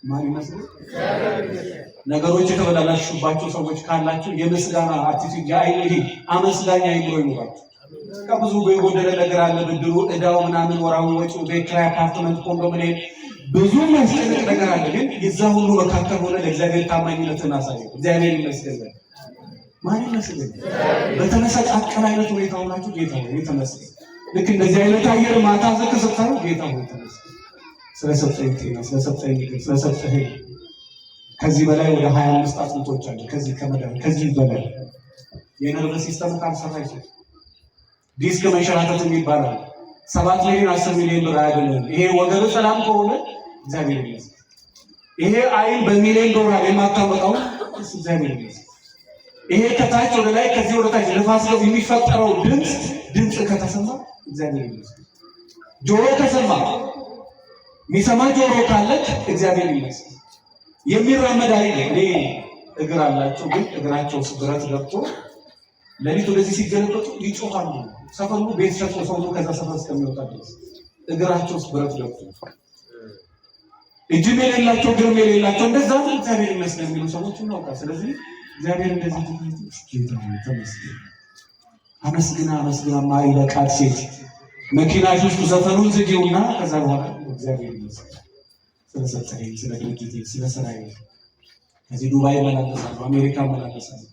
A: ማን ይመስገን? ነገሮች የተበላላሹባቸው ሰዎች ካላችሁ የምስጋና attitude ይሄ አመስጋኝ አይምሮ ይኖራችሁ። ብዙ የጎደለ ነገር አለ፣ ብድሩ፣ እዳው፣ ምናምን፣ ወራዊ ወጪው፣ ቤት ኪራይ፣ አፓርትመንት፣ ኮንዶሚኒየም ብዙ የሚያስጨንቅ ነገር አለ። ግን የዛ ሁሉ መካከል ሆነ ለእግዚአብሔር ታማኝነትን አሳየው። እግዚአብሔር ይመስገን። ማን ይመስገን? በተመሰቃቀለ አይነት ሁኔታ ሆናችሁ ጌታ ሆይ ተመስገን። ልክ እንደዚህ አይነት አየር ማታ ዝቅ ስታዩ ጌታ ሆይ ተመስገን፣ ስለሰጠኝ ጤና፣ ስለሰጠኝ ምግብ፣ ስለሰጠኝ ከዚህ በላይ ወደ 25 አጥንቶች አሉ። ከዚህ ከመዳን ከዚህ በላይ የነርቭ system ካልሰራ ይችላል። ዲስክ መንሸራተት የሚባላል 7 ሚሊዮን 10 ሚሊዮን ብር አያድንም። ይሄ ወገብ ሰላም ከሆነ እግዚአብሔር ይመስገን። ይሄ አይን በሚሊዮን ዶላር የማታመጣው እግዚአብሔር ይመስገን። ይሄ ከታች ወደ ላይ ከዚህ ወደ ታች ንፋስ ነው የሚፈጠረው ድምፅ ድምፅ ከተሰማ እግዚአብሔር ይመስገን። ጆሮ ከሰማ፣ የሚሰማ ጆሮ ካለች እግዚአብሔር ይመስገን። የሚራመድ አይን፣ እኔ እግር አላቸው ግን እግራቸው ብረት ገብቶ ሌሊት ወደዚህ ሲገለበጡ ይጮኻሉ። ሰፈሩ ቤት ሸጦ ሰው ከዛ ሰፈር እስከሚወጣ ድረስ እግራቸው ውስጥ ብረት ገብቶ እጅም የሌላቸው እግርም የሌላቸው እንደዛ እግዚአብሔር ይመስገን የሚሉ ሰዎች እናውቃል። ስለዚህ እግዚአብሔር እንደዚህ ጌታ ተመስገን፣ አመስግና አመስግና ማይበቃት ሴት መኪናሽ ውስጥ ዘፈኑን ዝጊውና ከዛ በኋላ እግዚአብሔር ይመስገን ስለሰጠኝ፣ ስለ ድርጅቴ፣ ስለ ስራዬ፣ ከዚህ ዱባይ እመላለሳለሁ፣ አሜሪካ እመላለሳለሁ።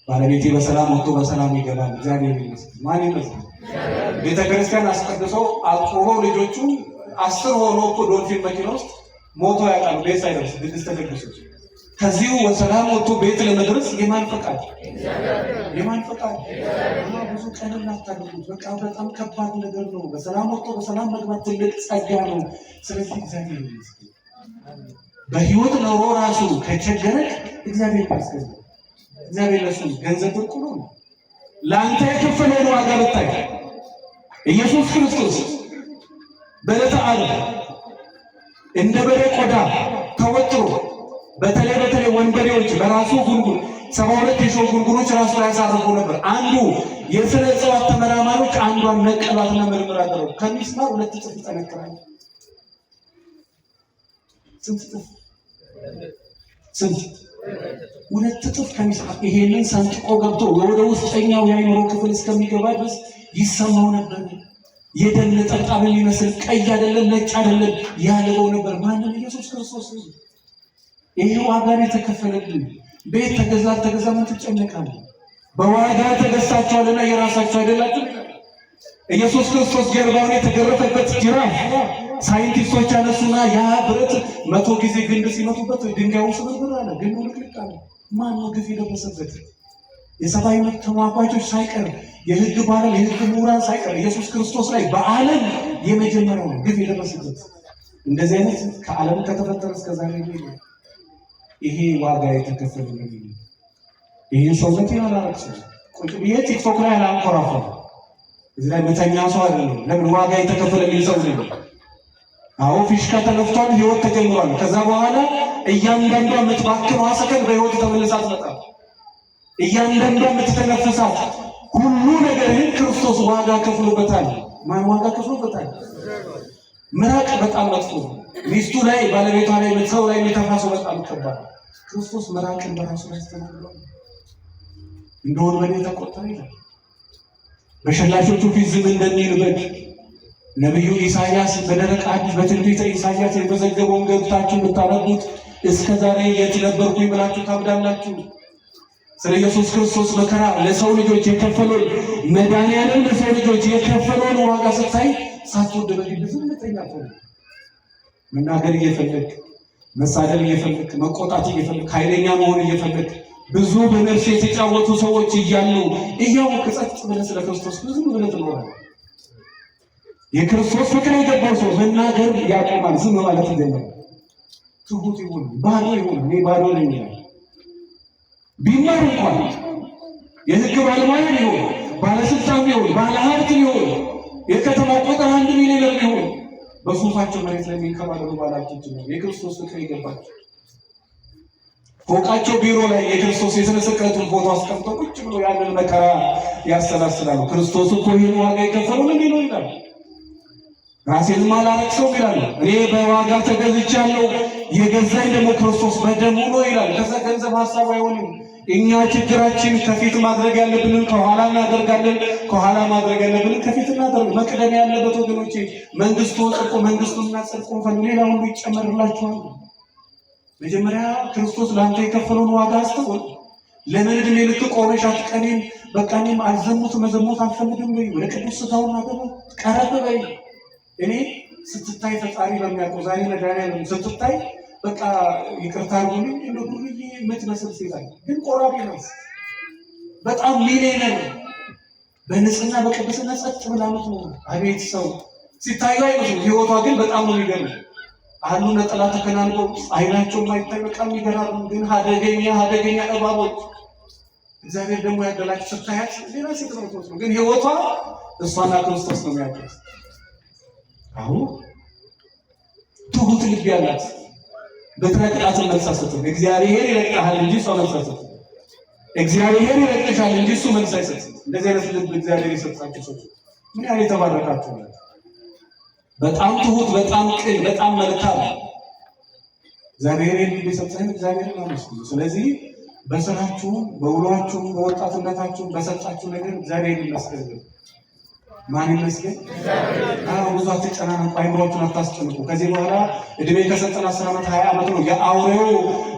A: ባለቤቴ በሰላም ወጥቶ በሰላም ይገባል። እግዚአብሔር ይመስገን። ማን ይመስገን? ቤተክርስቲያን አስቀድሶ አቁሞ ልጆቹ 10 ሆኖ እኮ ዶልፊን መኪና ውስጥ ሞቶ ያውቃሉ። ቤት ሳይደርስ ድግስ ተደግሶ ከዚሁ በሰላም ወጥቶ ቤት ለመድረስ የማን ፈቃድ? የማን ፈቃድ? ብዙ ቀን አታድርጉት። በቃ በጣም ከባድ ነገር ነው። በሰላም ወጥቶ በሰላም መግባት ትልቅ ጸጋ ነው። ስለዚህ እግዚአብሔር ይመስገን። በህይወት ኖሮ ራሱ ከቸገረ እግዚአብሔር ይመስገን። እግዚአብሔር ለሱ ገንዘብ ብርቁ ነው። ለአንተ የከፈለውን ዋጋ ብታይ ኢየሱስ ክርስቶስ በዕለተ ዓርብ እንደ በሬ ቆዳ ተወጥሮ በተለይ በተለይ ወንበዴዎች በራሱ ጉንጉን 72 የሾህ ጉንጉኖች ራሱ ላይ ያሳርፉ ነበር። አንዱ የስነ እጽዋት ተመራማሪዎች አንዷን ነቀሏትና ምርምር አደረጉ። ከሚስማር 2 እጥፍ ይጠነክራል። ስንት እጥፍ? ስንት? 2 እጥፍ ከሚስማር። ይሄንን ሰንጥቆ ገብቶ ወደ ውስጠኛው የአእምሮ ክፍል እስከሚገባ ድረስ ይሰማው ነበር። የደም ነጠብጣብ የሚመስል ቀይ አይደለም ነጭ አይደለም ያልበው ነበር። ማንም ኢየሱስ ክርስቶስ ነው። ይሄ ዋጋ ነው የተከፈለብን። ቤት ተገዛ አልተገዛ ምን ትጨነቃለህ? በዋጋ ተገዝታችኋልና የራሳችሁ አይደላችሁ። ኢየሱስ ክርስቶስ ጀርባውን የተገረፈበት ጅራፍ ሳይንቲስቶች ያነሱና ያ ብረት 100 ጊዜ ግንድ ሲመቱበት ድንጋዩ ስብርብር አለ፣ ግንዱ ልቅልቅ አለ። ማን ነው ግፍ የደረሰበት? የሰብአዊ መብት ተሟጋቾች ሳይቀር የህግ ባለም የህግ ምሁራን ሳይቀር ኢየሱስ ክርስቶስ ላይ በዓለም የመጀመሪያው ነው ግፍ የደረሰበት። እንደዚህ አይነት ከዓለም ከተፈጠረ እስከ ዛሬ ይሄ ዋጋ የተከፈለልኝ ይህን ሰውነት አላረክስም። ቁጭ ብዬ ቲክቶክ ላይ አላንኮራፋም። እዚህ ላይ መተኛ ሰው አይደለም። ለምን ዋጋ የተከፈለልኝ ሰው ነኝ። አዎ ፊሽካ ተነፍቷል፣ ህይወት ተጀምሯል። ከዛ በኋላ እያንዳንዷ የምትባክነዋ ሰከንድ በህይወት ተመልሳ አትመጣም። እያንዳንዷ የምትተነፍሳት ሁሉ ነገርህን ክርስቶስ ዋጋ ከፍሎበታል። ማን ዋጋ ከፍሎበታል? ምራቅ በጣም መጥፎ ነው። ሚስቱ ላይ ባለቤቷ ላይ ሰው ላይ የሚተፋ ሰው በጣም ከባድ። ክርስቶስ ምራቅን በራሱ ላይ አስተናግዷል። እንደ ወንበዴ ተቆጠረ ይላል። በሸላቾቹ ፊት ዝም እንደሚል በግ ነቢዩ ኢሳያስ በደረቅ አዲስ በትንቢተ ኢሳያስ የተዘገበውን ገብታችሁ ብታነቡት እስከ ዛሬ የት ነበርኩኝ ብላችሁ ታብዳላችሁ። ስለ ኢየሱስ ክርስቶስ መከራ ለሰው ልጆች የከፈለውን መድኃኒዓለም ለሰው ልጆች የከፈለውን ዋጋ ስታይ ሳትወድ በግድ ዝምተኛ ትሆናለህ። መናገር እየፈለግ፣ መሳደብ እየፈለግ፣ መቆጣት እየፈለግ፣ ኃይለኛ መሆን እየፈለግ፣ ብዙ በነፍስ የተጫወቱ ሰዎች እያሉ እያወቅህ ጸጥ ብለህ ስለ ክርስቶስ ዝም ብለህ ትኖራለህ። የክርስቶስ ፍቅር የገባው ሰው መናገር ያቆማል፣ ዝም ማለት ይጀምራል። ትሁት ይሁን፣ ባዶ ይሁን፣ እኔ ባዶ ነኝ ይላል። ቢማር እንኳን የህግ ባለሙያ ቢሆን ባለስልጣን ቢሆን፣ ባለሀብት ቢሆን፣ የከተማው ቁጥር አንድ ሚሊዮነር ቢሆን በሱፋቸው መሬት ላይ የሚንከባለሉ ባለሀብቶች ነው። የክርስቶስ ፍቅር የገባቸው ፎቃቸው ቢሮ ላይ የክርስቶስ የተመሰቀለቱን ፎቶ አስቀምጠው ቁጭ ብሎ ያንን መከራ ያሰላስላሉ። ክርስቶስ እኮ ይህን ዋጋ የከፈለው ለኔ ነው ይላል። ራሴንም አላረክሰውም ይላሉ። እኔ በዋጋ ተገዝቻለሁ፣ የገዛኝ ደግሞ ክርስቶስ በደሙ ነው ይላል። ከዛ ገንዘብ ሀሳቡ አይሆንም። እኛ ችግራችን ከፊት ማድረግ ያለብንን ከኋላ እናደርጋለን፣ ከኋላ ማድረግ ያለብንን ከፊት እናደርግ። መቅደም ያለበት ወገኖቼ መንግስቱ ጽድቁ፣ መንግስቱና ጽድቁን ፈልጉ፣ ሌላ ሁሉ ይጨመርላችኋል። መጀመሪያ ክርስቶስ ለአንተ የከፈለውን ዋጋ አስተውል። ለምን ዕድሜ ልክ ቆመሽ አትቀኒም? በቃ እኔም አልዘሙት መዘሞት አልፈልግም በይ። ወደ ቅዱስ ሥጋውና ደሙ ቀረብ በይ። እኔ ስትታይ ፈጣሪ በሚያውቀው ዛሬ መድኃኒዓለም ስትታይ በቃ ይቅርታ አድርጉልኝ እንደ ዱርዬ የምትመስል ሴት አለ፣ ግን ቆራቢ ናት። በጣም ሚሊዮነር በንጽህና በቅድስና ጸጥ ብላ ምትኖር አቤት ሰው ሲታዩ አይመስሉም። ህይወቷ ግን በጣም ነው የሚገርም። አሉ ነጠላ ተከናንበው አይናቸው የማይታይ በቃ የሚገራርሙ ግን አደገኛ አደገኛ እባቦች። እግዚአብሔር ደግሞ ያደላቸው ስታያት ሌላ ሴት ነው የምትመስለው፣ ግን ህይወቷ እሷና ክርስቶስ ነው የሚያውቁት። አሁን ትሁት ልብ ያላት ብትረግጣትን መልስ አትሰጥም። እግዚአብሔር ይረግጥሃል እንጂ እሷ መልስ አትሰጥም። እግዚአብሔር ይረግጥሻል እንጂ እሱ መልስ አይሰጥም። እንደዚህ አይነት ልብ እግዚአብሔር የሰጣችሁ ሰዎች ምን ያህል የተባረካችሁ ነው። በጣም ትሁት፣ በጣም ቅን፣ በጣም መልካም እግዚአብሔር ልብ የሰጠህን እግዚአብሔርን አመስግኑ። ስለዚህ በስራችሁም፣ በውሏችሁም፣ በወጣትነታችሁም በሰጣችሁ ነገር እግዚአብሔር ይመስገን። ማን ይመስገን? አዎ ብዙ አትጨናነቁ፣ አይምሯችሁን አታስጨንቁ። ከዚህ በኋላ እድሜ ከሰጠን 10 ዓመት 20 ዓመት ነው። የአውሬው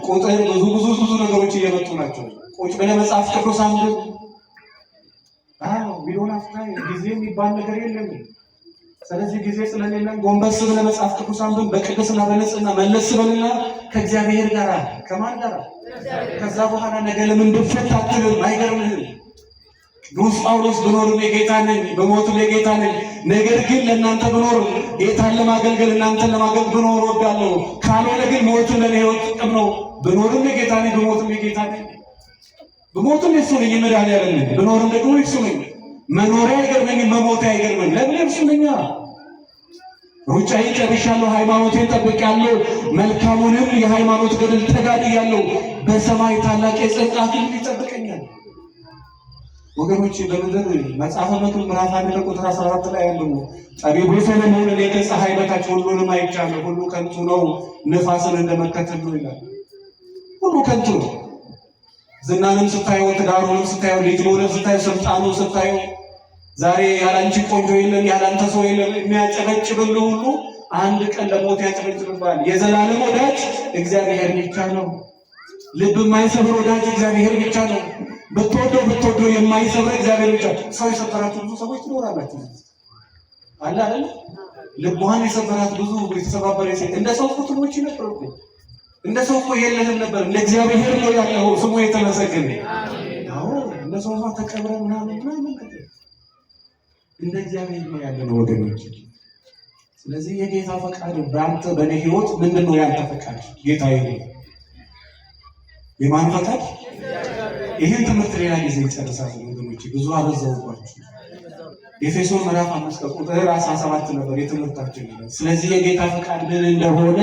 A: ቁጥር ብዙ ብዙ ብዙ ነገሮች እየመጡ ናቸው። ቁጭ ብለህ መጽሐፍ ቅዱስ አንብብ። አዎ we don't have time፣ ጊዜ የሚባል ነገር የለም። ስለዚህ ጊዜ ስለሌለን ጎንበስ ብለህ መጽሐፍ ቅዱስ አንብብ። በቅድስና በንጽህና መለስ በልና ከእግዚአብሔር ጋር ከማን ጋር? ከዛ በኋላ ነገ ለምን ድፍት አትልም? አይገርምህም? ቅዱስ ጳውሎስ ብኖርም የጌታ ነኝ፣ በሞትም የጌታ ነኝ። ነገር ግን ለእናንተ ብኖር ጌታን ለማገልገል እናንተን ለማገልገል ብኖር እወዳለሁ። ካልሆነ ግን ሞትን ለእኔ ሕይወት ጥቅም ነው። ብኖርም የጌታ ነኝ፣ ብሞትም የጌታ ነኝ። ብሞትም የእሱ ነኝ፣ የመድኃኒዓለም ነኝ። ብኖርም ደግሞ የእሱ ነኝ። መኖሪያ አይገርመኝም፣ መሞቴ አይገርመኝም። ለምን የእርሱ ነኛ። ሩጫዬን ጨርሻለሁ፣ ሃይማኖቴን ጠብቄአለሁ፣ መልካሙንም የሃይማኖት ገድል ተጋድያለሁ። በሰማይ ታላቅ የጽድቅ አክሊል ይጠብቀኛል። ወገኖች በምድር መጽሐፈ መክብብ ምዕራፍ 1 ቁጥር 14 ላይ ያለው ጠቢቡ ሰሎሞን እኔ ከፀሐይ በታች ሁሉንም አይቻለሁ፣ ሁሉ ከንቱ ነው፣ ንፋስን እንደመከተል ነው ይላል። ሁሉ ከንቱ ነው። ዝናንም ስታየው፣ ትዳሩንም ስታየው፣ ልጅ መውለድ ስታየው፣ ስልጣኑን ስታየው፣ ዛሬ ያላንቺ ቆንጆ የለም ያላንተ ሰው የለም የሚያጨበጭብልህ ሁሉ አንድ ቀን ለሞት ያጨበጭብልሃል። የዘላለም ወዳጅ እግዚአብሔር ብቻ ነው። ልብ የማይሰብር ወዳጅ እግዚአብሔር ብቻ ነው። ብትወደው ብትወደው የማይሰብር እግዚአብሔር ብቻ። ሰው የሰበራችሁ ብዙ ሰዎች ትኖራላችሁ አለ አይደል? ልቧን የሰበራት ብዙ የተሰባበረ ሴት እንደ ሰው እኮ ትሞቺ ነበር እኮ እንደ ሰው እኮ የለህም ነበር። እንደ እግዚአብሔር ነው ያለው፣ ስሙ የተመሰገነ። አዎ እንደ ሰው ተቀብረ ምናምን ምናምን ነገር እንደ እግዚአብሔር ነው ያለነው ወገኖች። ስለዚህ የጌታ ፈቃድ በአንተ በእኔ ህይወት ምንድን ነው ያንተ ፈቃድ ጌታ? የማን ፈቃድ? ይህን ትምህርት ሌላ ጊዜ ይጨርሳል ወገኖች፣ ብዙ አበዛውባችሁ። ኤፌሶን ምዕራፍ 5 ቁጥር 17 ነበር የትምህርታችን። ስለዚህ የጌታ ፈቃድ ምን እንደሆነ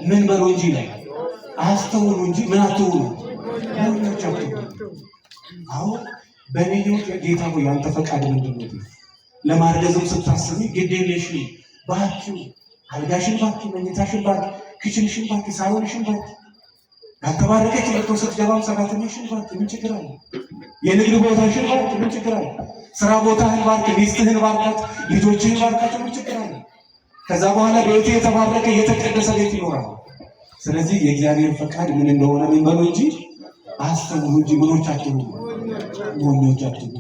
A: ምን በሉ እንጂ ይላል፣ አስተውሉ እንጂ ምን አትሁኑ፣ ሞኞች አትሁኑ። አሁን በእኔ ህይወት ጌታ ሆይ ያንተ ፈቃድ ምንድን ነው? ለማርገዝም ስታስቢ ግድ የለሽም፣ ባርኪው፣ አልጋሽን ባርኪ፣ መኝታሽን ባርኪ፣ kitchen ሽን ባርኪ፣ ሳሎንሽን ባርኪ። ያልተባረከች መጥቶ ስትገባም ሰራተኛሽን ባርኪ፣ ምን ችግር አለ? የንግድ ቦታሽን ባርኪ፣ ምን ችግር አለ? ስራ ቦታህን ባርክ፣ ሚስትህን ባርካት፣ ልጆችህን ባርካቸው፣ ምን ችግር አለ? ከዛ በኋላ ቤቱ የተባረከ የተቀደሰ ቤት ይኖራል። ስለዚህ የእግዚአብሔር ፈቃድ ምን እንደሆነ ምን በሉ እንጂ አስተውሉ እንጂ ምኖቻችሁ ሞኞች አትሁኑ።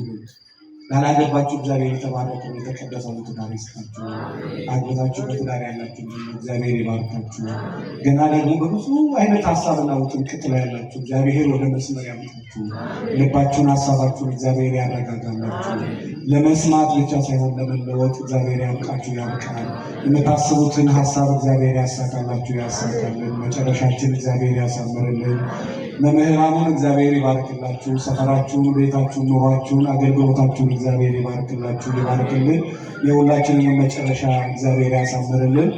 A: ላላገባችሁ እግዚአብሔር የተባረከ የተቀደሰውን ትዳር ይስጣችሁ። አግብታችሁ በትዳር ያላችሁ እግዚአብሔር ይባርካችሁ። ገና ደግሞ በብዙ አይነት ሀሳብና ውጥንቅጥ ላይ ያላችሁ እግዚአብሔር ወደ መስመር ያምጣችሁ። ልባችሁን፣ ሀሳባችሁን እግዚአብሔር ያረጋጋላችሁ። ለመስማት ብቻ ሳይሆን ለመለወጥ እግዚአብሔር ያብቃችሁ፣ ያብቃል። የምታስቡትን ሀሳብ እግዚአብሔር ያሳካላችሁ፣ ያሳካልን። መጨረሻችን እግዚአብሔር ያሳምርልን። መምህራኑን እግዚአብሔር ይባርክላችሁ። ሰፈራችሁን፣ ቤታችሁን፣ ኑሯችሁን፣ አገልግሎታችሁን እግዚአብሔር ይባርክላችሁ፣ ይባርክልን። የሁላችንን መጨረሻ እግዚአብሔር ያሳምርልን።